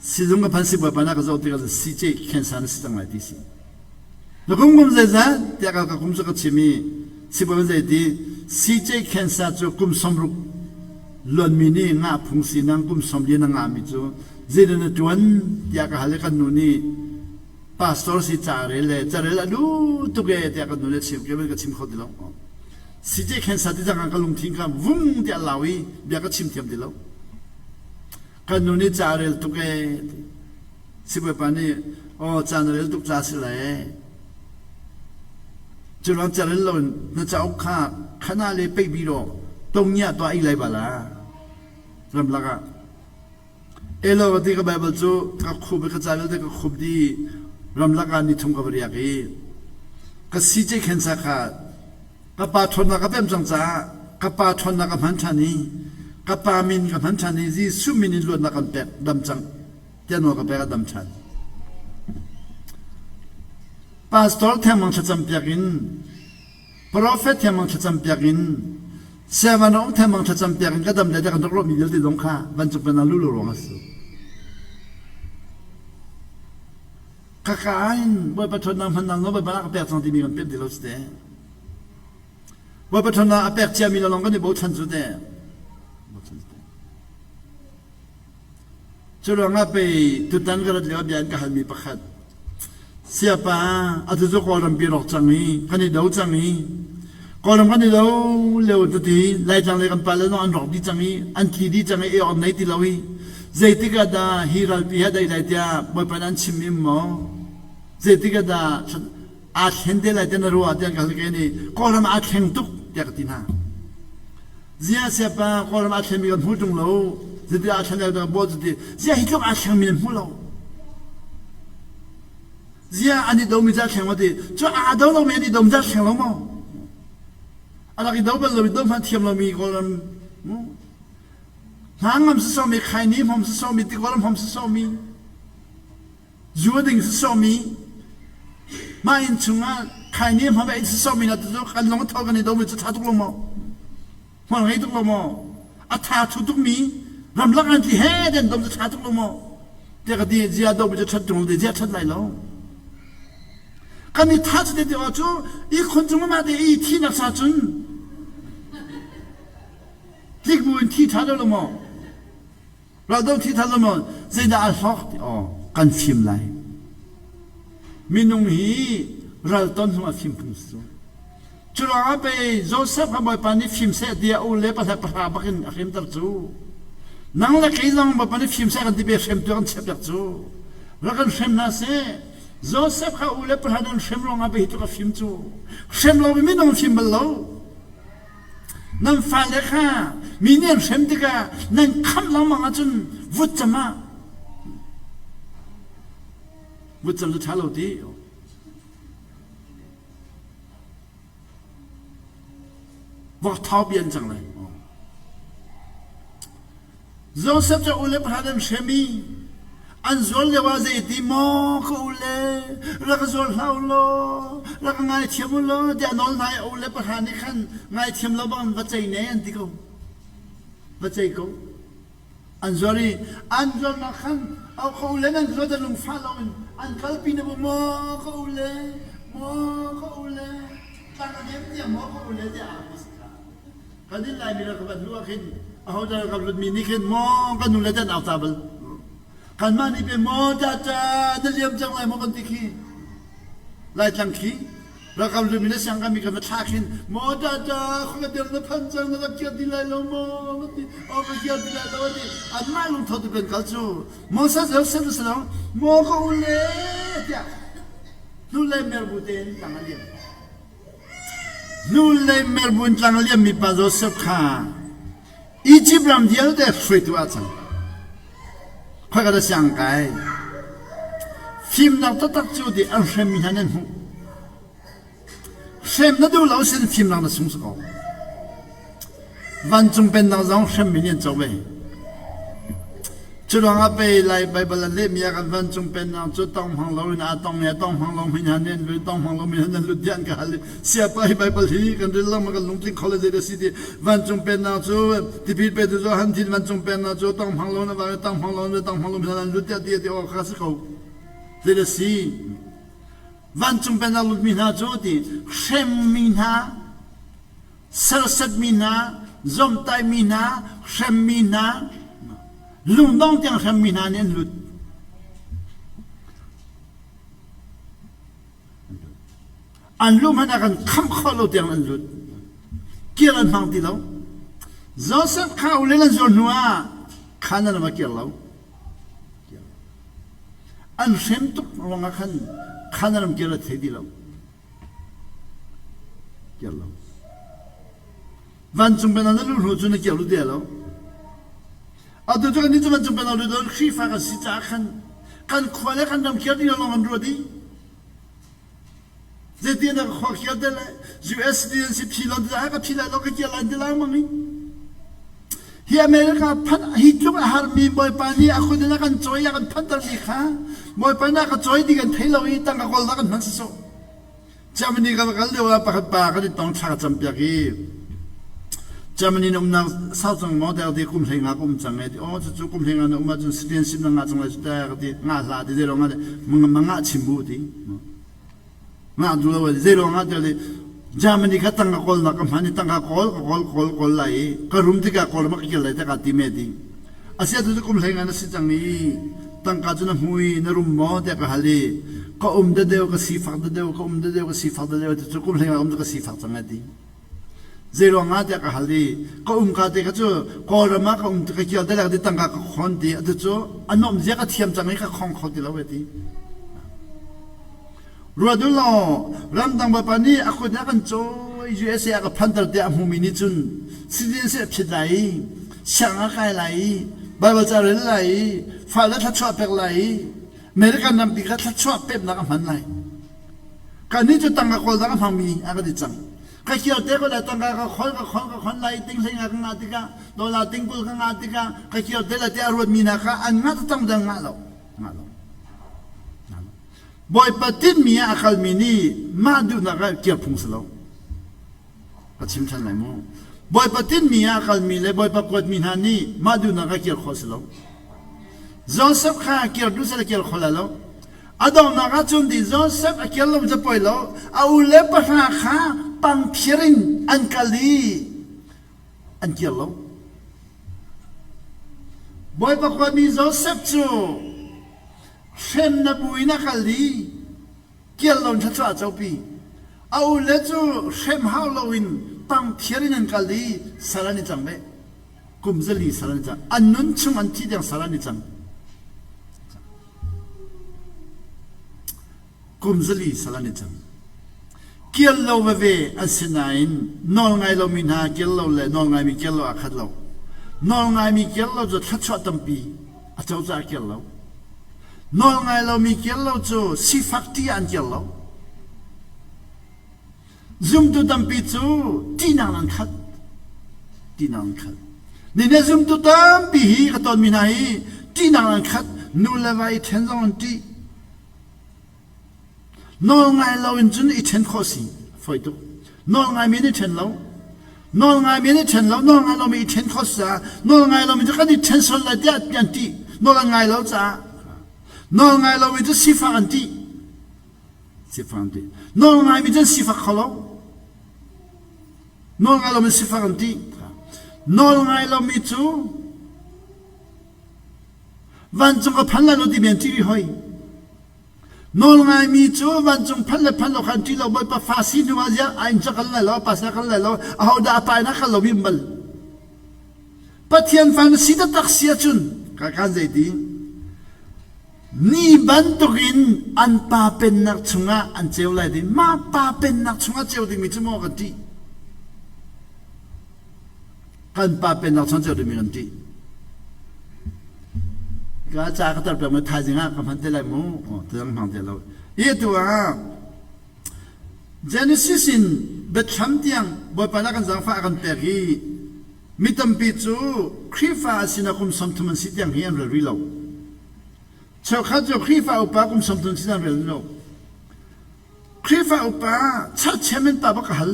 sizung ka phan sibawipa na ka zoh tikah si ce cancer na si cang lai ti si na kum kum zeizat tiah ka kum cu ka chim i sibawi zei ti CJ cancer cu kum 60 luanmi nih ngah phung si nang kum 40 na ngahmi cu zeidah na ṭuan tiah ka hal i kan nu nih pastor si ca rel le carel a duh tuk e tiah kan nu nih a chim ke ka chim kho ti lo CJ cancer ti cang ka lungthin kha vung tiah lau i bia ka chim thiam ti lo kan nu nih ca rel tuk e sibawipa nih aw ca na rel tuk ca si lai e cu ruang ca rel lo in na cauk kha khana le peih bi ro tongnya to ai lai bala ramlak ah Elo ka ti ka Bible cu ka khup i ka ca vialte ka khup dih ramlak ah ni thum ka va riak i ka CJ Khensa kha ka pa ṭhawnnak ka pem cang caah ka pa ṭhawnnak ka hman ṭhan i ka pa min ka hman ṭhan i Jesuh min in luatnak kan pek dam cang tiah nawl ka pek a dam ṭhan. Pastor thengmang thlacam piak in Profet thiangmang thlacam piak in sianginn a um thiangmang thlacam piak in ka dam le kan rak ruahmi vialte zong kha vancung pennak lu lo ruang a si. Ka ka in Bawipa ṭhawnnak hmannak nawl Bawipa ka pek cang timi kan pem ti lo si te. Bawipa ṭhawnnak a pek ciami lawng kan i bochan cu te. Bochan cu te. Cu ruangah pei tutan ka rat lio bia an ka halmi pakhat Siapa atu cu Kawlram pi rawk cang i kan i do cang i Kawlram kan i do lio tuti Laitlang le kan pale zong an rawk dih cang i an tli dih cang i ei awk nei ti lo i zeitik ah dah hi ralpi hi a dai lai tiah Bawipa nih an chim im maw zeitik ah dah aa thlen te lai tiah na ruah tiah an ka hal ke nih Kawlram aa thleng tuk tiah ka ti hna. Ziah siapa Kawlram aa thlenmi kan hmu ṭung lo. Zeiti aa thlen lai baw cuti. Ziah hi tluk aa thlengmi nan hmu lo. Ziah an i domi cu aa thleng lo ti. Cu aa do lomi an i domi cu aa thleng lo maw? A rak i do bal lomi do hmanh thiam lomi Kawlram hna ngam si sawmi khaini hmom si sawmi tikawlam hmom si sawmi zu a ding si sawmi mah inn chungah khaini hmang in si sawmi na tu kan lung tho kan i domi cu tha tuk lo maw hmual ngei tuk lo maw a tha thu tuk mi ramlak an ti he den dom cu tha tuk lo maw te ka ti zia do mi cu that tung lo zia that lai lo kan i tha cu te ti cu i khun cung ma te i thi nak sa cun tlik bu in thi tha lo lo maw? Raldo thi than lo maw zeidah a hlawk ti aw kan fim lai. Minung hi ral ton hnu ah fim phung si cu. Cu ruangah pei Joseph kha Bawipa nih fim seh tiah u le pahra pahra bakin a hremter cu. Nang le kei zong Bawipa nih fim seh kan ti pe hremtu kan chiahpiak cu. Rak kan hrem hna seh. Joseph kha u le pahra nan hrem ruangah pei hi tluk a fim cu. Hrem lo mi minung fim bal lo. Nan fale kha mi nih an hrem tikah nan khamh lengmang ahcun vutcam ah vutcam cu ṭha lo ti. Vok thau bia an cang lai. Joseph cu ule pahra an hrem i an zual lio ah zeiti maw ka ule rak zual hlah u law rak ngaithiam u law tiah nawl hna i ule pahra nih khan ngaithiam lo bang va cei ne an ti ko. Va cei ko. An zuar i an zuarnak khan ka ule nan zuat an lungfah loin an kalpi na bu maw ka ule maw ka ule tlang a nem tiang maw ka ule tiah a si kha. Kan in Laimi ral ka van hnu ah khin aho dah ka lutmi nih khin maw kan nule te an au ta bal. Kanmah nih pe maw ta ta na liam cang lai maw kan ti khi. Laitlang khi ralkap lutmi le siang kami kan va thla khin maw ta ta khua der na phan cang na rak kiar ti lai lo maw ka ti oh ka kiar ti lai lo ti anmah lungtho tu kan kal cu Moses Joseph si lo maw ka ule tiah hnulei merbu tein tlang a liam. Hnulei Melbourne tlang a liammi pa Joseph kha Egypt ram vialte hruaitu ah cang. Khoika dah siang kai? Fimnak taktak cu ti an hremmi hna nan hmuh. Hrem na duh lo sin fimnak na sung si ko. Vancung pennak zong hremmi nih an co ve. Cu ruangah pei Lai Baibal an lehmi ah kan vancung pennak cu tong hmang loin aa tong i a tong hmang lomi hna nih an lut, tong hmang lomi hna nan lut tiah an ka hal i siapa hi Baibal hi kan rel lengmang kan lungtling kho le zei a si ti vancung pennak cu tipil petu Johan thin vancung pennak cu tong hmang loin a vang i tong hmang loin tong hmang lomi hna nan lut tiah ti a ti awk kha si ko. Zei a si? Vancung pennak lutmi hna cu ti hremmi hna serhsatmi hna, zomhtaihmi hna, hremmi hna, lungdong tiang hremmi hna nih an lut. An lu hmanh ah kan khamh khawh lo tiang an lut. Kir an hmang ti lo. Joseph kha ulil an zuar hnu ah khan an va kir lo. An hrem tuk ruangah khan khan an ram kir a thei ti lo. Kir lo. Vancung pennak na luh hnu cu na kir lu te lo. Atu cu kan nih cu vancung pennak lut lo Khrihfa kan si caah khan kan khua le kan ram kir ding lawng kan ruat i zeitin dah khua kir te le US citizen si phi lo ti ka phi lai lo ka kir lai ti lai mang i hi America phan hi tluk a harmi Bawipa nih a khut in a kan cawi a kan phantermi kha Bawipa nih a ka cawi ti kan thei lo i tangka kawl dah kan hman sawsawh. Germany kan kal lio ah pakhat pa kan i tong thla ka campiak i Germany na umnak sau cang maw tiah ka ti kum hlei nga ka um cang e ti aw cucu kum hlei nga na um ahcun citizenship na ngah cang lai cu ta ka ti ngah hlah ti zei ruang ah ma ngah chim bu ti ngah duh lo zei ruang ah tiah Germany kha tangka kawlnak ka hman i tangka kawl ka kawl kawl kawl lai i ka rum tikah kawl ma ka kir lai ta ka ti me ti Asiah tu cu kum hlei ngan a si cang i tangka cu na hmu i na rum maw tiah ka hal i ka um dadeu ka sifak dadeu ka um dadeu ka sifak dadeu ti cu kum hlei ngan um cu ka sifak cang ai ti. Zei ruangah tiah ka hal i ka um ka te kha cu Kawlram ah ka um ka kial dalek ti tangka ka khon ti atu cu a nuamh zia ka thiam cang i ka khong kho ti lo e ti. Ruat u law ramdang Bawipa nih a kut a kan cawi USA a ka phanter tiah a hmumi nih cun citizenship a phit lai i siang a kai lai i Baibal ca rel lai i fale thluachuah pek lai i American rampi kha thluachuah peknak a hman lai. Kannih cu tangka kawl dang a hmangmi a kan i cang. Ka kir te ko lai tangka ka khol ka khol ka khon lai ting hlei nga ka ngah tikah dollar tingkul ka ngah tikah ka kir te lai tiah a ruatmi hna kha an ngah tang dang ngah lo. Ngah lo. Bawipa tinhmi ah a kalmi nih mah duhnak ah kir phung si lo. Ka chim ṭhan lai mu. Bawipa tinhmi ah a kalmi le Bawipa kuatmi hna nih mah duhnak ah kir khawh si lo. Joseph kha kir duh seh kir kho lai lo. A donghnak ah cun di Joseph a kir lo cu poi lo. A u le pahra kha pangphir in an kal i an kir lo. Bawipa khuami Josef cu hremnak bu in a kal i kial lo in thluachuah a copi. A ule cu hrem hau loin tangthiar in an kal i sal an i cang ve. Kum 400 sal an i cang. An nun chung an thih tiang sal an i cang. Kum 400 sal an i cang. Kial lo veve an si nain nawl ngai lomi hna kial lo le nawl ngaimi kial lo aa khat lo. Nawl ngaimi kial lo cu thluachuah tampi a co caah kial lo. Nawl ngai lomi kial lo cu sifak ṭih ah an kial lo. Zumtu tampi cu ṭihnak in an khat. Ṭihnak an khat. Nine zumtu tampi hi ka tonmi hna hi ṭihnak in an khat. Nu le va i ṭhen zong an ṭih. Nawlngai lo in cun i ṭhen khawh si. Fawi tuk. Nawlngaimi nih ṭhen lo. Nawlngaimi nih ṭhen lo. Nawlngai lomi i ṭhen khawh si caah nawlngai lomi cu kan i ṭhen sual lai tiah an ṭih. Nawl an ngai lo caah. Nawlngai lomi cu sifak an ṭih. Sifak an ṭih. Nawlngaimi cu an sifak kho lo. Nawlngai lomi sifak an ṭih. Nawlngai lomi cu vancung ka phan lai lo timi an ṭih rih hoi. Nawlngaimi cu vancung phanh le phanh lo kha an ṭih lo. Bawipa fa si hnu ah ziah a inn cu kal lai lo, a pa sinah kal lai lo, ahodah a pa inn ah kal lo mi bal. Pathian fa na si taktak si ahcun ka kan zei ti? Ni bantukin an pa pennak chungah an ceu lai ti. Mah pa pennak chungah ceu dingmi cu maw kan ṭih? Kan pa pennak chungah ceu dingmi kan ṭih. Ka ca ka tar pek ma thaizing ah ka hman te lai mu. Oh, tuzang hmang te lo. Hi tu ah Genesis in Biathlam tiang Bawipa na kan zaangfah a kan pek i mi tampi cu Khrihfa an sinak kum 30 an si tiang hi an rel rih lo. Cheukhat cu Khrihfa upa kum 30 an si an rel lo. Khrihfa upa church chairman pa bak ka hal.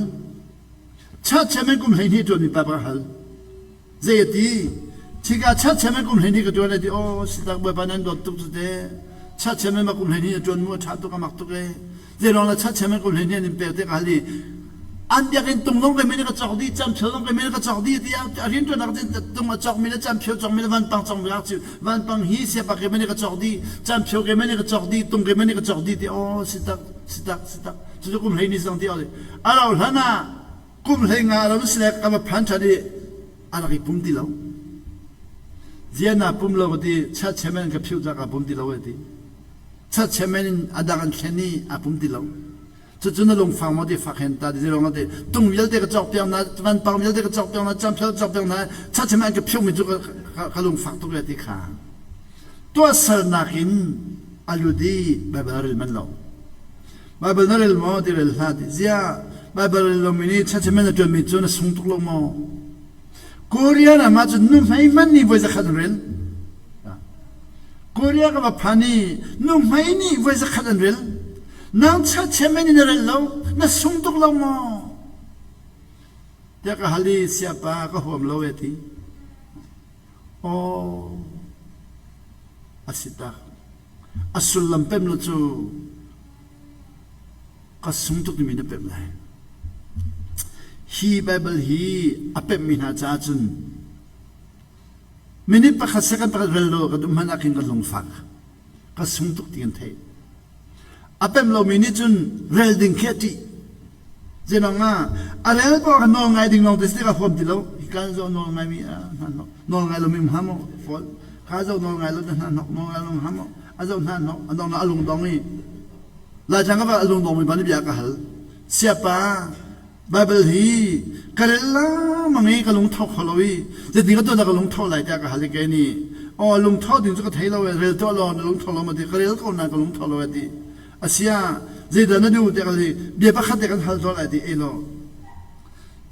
Church chairman kum 12 ṭuanmi pa bak ka hal. Zei a ti? Thika church chairman kum 12 ka ṭuan a ti. Aw, sitak Bawipa nan dawt tuk cu te. Church chairman ma kum 12 na ṭuan mu a ṭha tuk a mak tuk e. Zeiruang lah church chairman kum 12 an in pek te ka hal i an biakinn tung zong kei ka cawk dih camphio zong kei ka cawk dih ti a rian ṭuannak tung a cawk mi le camphio cawk mi le vanpang cawk mi cu vanpang hi siapa kei ka cawk dih camphio kei ka cawk dih tung kei ka cawk dih ti aw sitak sitak sitak cucu kum 12 zong ti a rau hlan ah kum 15 ram si le ka va phan ṭhan i a rak i pum ti lo. Zian naa pum lo ti church chairman ka phiuh cak aa pum ti lo ti. Church chairman in a dang an thlen i aa pum ti lo. Cucu na lungfang maw ti fak hen ta ti zirong ti tung vialte ka cawk piak na vanpang vialte ka cawk piak na camphel cawk piak na church chairman ka phiuh mi cu ka lungfak tuk ti kha. Tuahsernak in a lut i Bible rel man lo. Baibal na rel maw ti rel hlah ti. Ziah Baibal rel lomi nih churchman na ṭuanmi cu na sung tuk lo maw? Korea ram ah cun nuhmei hmanh nih voi 100 an rel. Korea ka va phan i nuhmei nih voi 100 an rel. Nang churchman in na rel lo, na sung tuk lo maw? Tiah ka hal i siapa ka huam lo e ti. Aw, a si tak. A sullam pem lo cu ka sung tuk timi na pemh lai. Hi Baibal hi a pemhmi hna caah cun minute pakhat second pakhat rel lo kan um hmanh ah khin kan lungfak ka sung tuk ti kan theih. A pemh lomi nih cun rel ding khi a ṭih. Zenong ah a rel paoh kha nawl ngai ding lawng te si ka huam ti lo. Hika zoh nawl ngaimi hna hnok nawl ngai lomi hna maw fawl. Kha zoh nawl ngai lo hna hnok nawl ngai lo hna maw a zoh hna hnok a dong a lungdong i Laitlang ka va a lungdong mi ban bia ka hal. Siapa Bible hi ka rel lengmang i ka lungtho kho lo i zeitin ka tuah dah ka lungtho lai tiah ka hal i kei nih aw lungtho ding cu ka thei lo e rel tuah law na lungtho lo ma ti ka rel ko na ka lungtho lo e ti asia zeidah na duh tiah ka ti bia pakhat te kan hal tuah lai ti ei law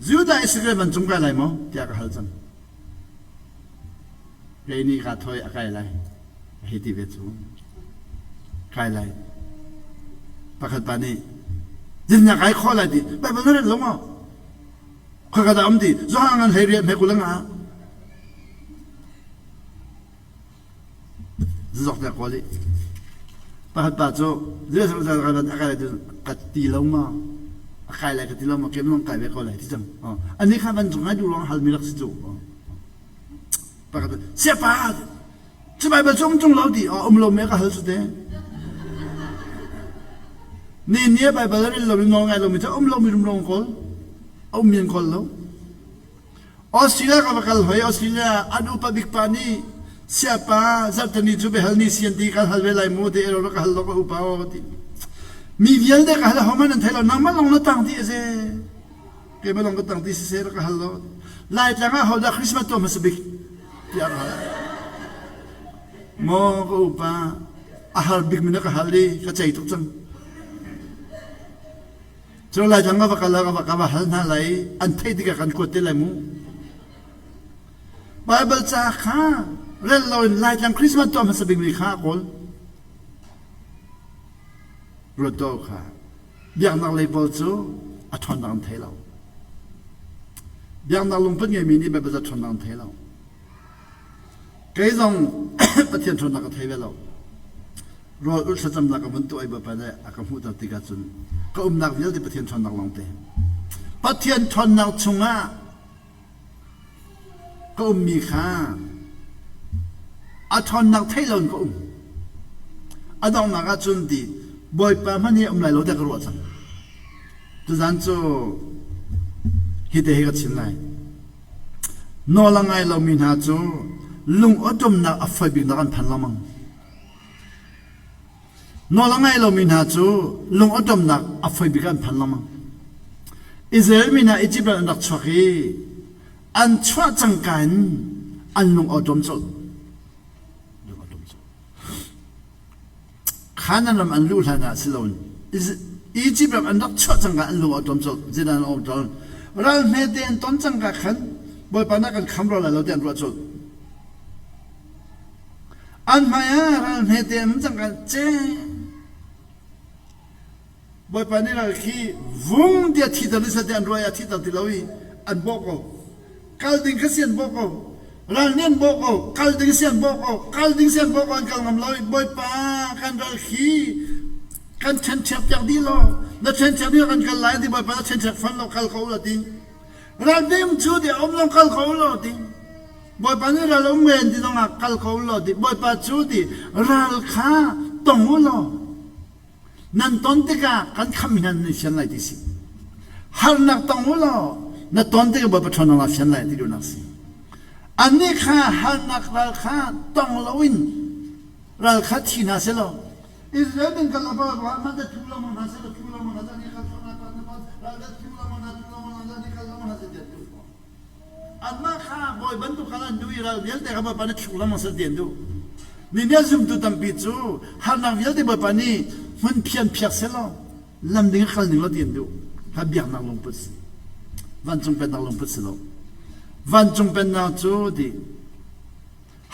Judah Israel vancung kai lai maw tiah ka hal cang Kei nih kaa thoi a kai lai hei ti ve cu. Kai lai. Pakhat pa nih dinnak kai khawh lai ti Baibal na rel lo maw? Khoi dah um ti Johan ngan hlei riat hme kul nga. Zok te kawl i pakhat pa cu a kai lai ti ka ti lo maw? A kai lai ka ti lo maw? Kem long kai ve ko lai ti cang. Ani kha van cung ngai duh ruang hal mi rak si cu. Pakhat siapa! Cu Baibal cu um ṭung lo ti um lo me ka hal cu te. Ni ni Baibal a rel lo mi nawl ngai lo mi cu um lo mi rumro kawl. A um mi an kawl lo. Australia ka va kal hoi Australia an upa bik pa nih siapa zarhteni cu biahal ni si an ti kan hal ve lai mu ti ero ka hal lo ka upa o ti. Mi vialte ka hal homan an thei lo nangmah long na tang ti a si. Keimah long ka tang ti siseh rak ka hal lo. Laitlang ah hodah Christmas tuah hmasa bik tiah ka hal. Maw ka upa a har bik mi na ka hal i ka cei tuk cang. Cu Laitlang ka va kal ah ka va ka va hal hna lai an theih tikah kan kuat te lai mu. Bible ca kha rel loin Laitlang Christmas tuah hmasa bik mi kha a kawl. Ruat tuah kha. Biaknak lei pawl cu a ṭhawnnak an thei lo. Biaknak lungput ngeimi nih Bible ca ṭhawnnak an thei lo. Kei zong Pathian ṭhawnnak ka thei ve lo. Rawl ulh thlacamnak ka vun tuah i Bawipa nih a ka hmuhter tikah cun ka umnak vialte Pathian ṭhawnnak lawngte. Pathian ṭhawnnak chungah ka ummi kha a ṭhawnnak theih loin ka um. A donghnak ah cun ti Bawipa hmanh hi um lai lo tiah ka ruah cang. Tuzan cu hite hi ka chim lai. Nawl a ngai lomi hna cu lung awṭawmnak a fawi biknak an phan lengmang. Nawl a ngai lomi hna cu lung awṭawmnak a fawi bik ah an phan lengmang. Israel mi hna Egypt ram an rak chuak i an chuah cangka in an lung awṭawm colh. Lung awṭawm colh. Kanaan ram an luh hlan ah si loin Egypt ram an rak chuah cangka an lung awṭawm colh. Zeidah an awṭawm? Ral hmete an ton cangka khan Bawipa nih kan kham rua lai lo ti an ruah colh. An hmai ah ral hmete an um cang kan ce. Bawipa nih ral khi vung tiah thiter ni seh an ruah i a thiter ti lo i an bawh ko. Kal ding kha si an bawh ko. Ral nih an bawh ko. Kal ding si an bawh ko. Kal ding si an bawh ko an kal ngam lo i Bawipa kan ral khi kan ṭhenṭhiak piak dih law na ṭhenṭhiak dih kan kal lai ti Bawipa na ṭhenṭhiak fan lo kal ko la ti. Ral bim cu ti um long kal ko law ti. Bawipa nih ral um men ti zongah kal ko law ti Bawipa cu ti ral kha tong u law nan ton tikah kan khamh hna nan fian lai ti si. Harnak tong u law na ton tikah Bawipa ṭhawnnak na fian lai ti duhnak si. Annih kha harnak ral kha tong loin ral kha thi hna selaw Israel min kal apa wa man da thu lengmang hna selaw thu lengmang hna ni kal thong na pa na pa ral da thu lengmang hna thu lengmang hna ni kal lengmang hna se ti duh anmah kha bawi bantuk khan an duh i ral vialte kha Bawipa nih thluk lengmang seh ti an duh. Mi nih zumtu tampi cu harnak vialte Bawipa nih hmun phian phiak selaw lam ding kal ning lo ti an duh. Kha biaknak lungput si. Vancung pennak lungput si lo. Vancung pennak cu ti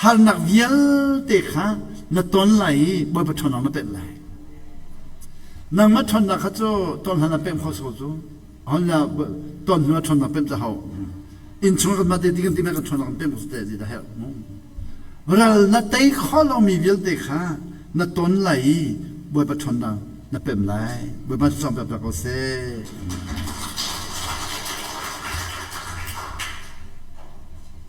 harnak vialte kha na ton lai i Bawipa ṭhawnnak na pemh lai. Nangmah ṭhawnnak kha cu ton hlan ah pemh kho so cu hon la ton hnu ah ṭhawnnak pemh cu hau. Innchung kan mah te ti kan ti kan ṭhawnnak kan pemh ko te ti dah herh. Ral na tei kho lomi vialte kha na ton lai i Bawipa ṭhawnnak na pemh lai. Bawipa cu cawng piak ko seh.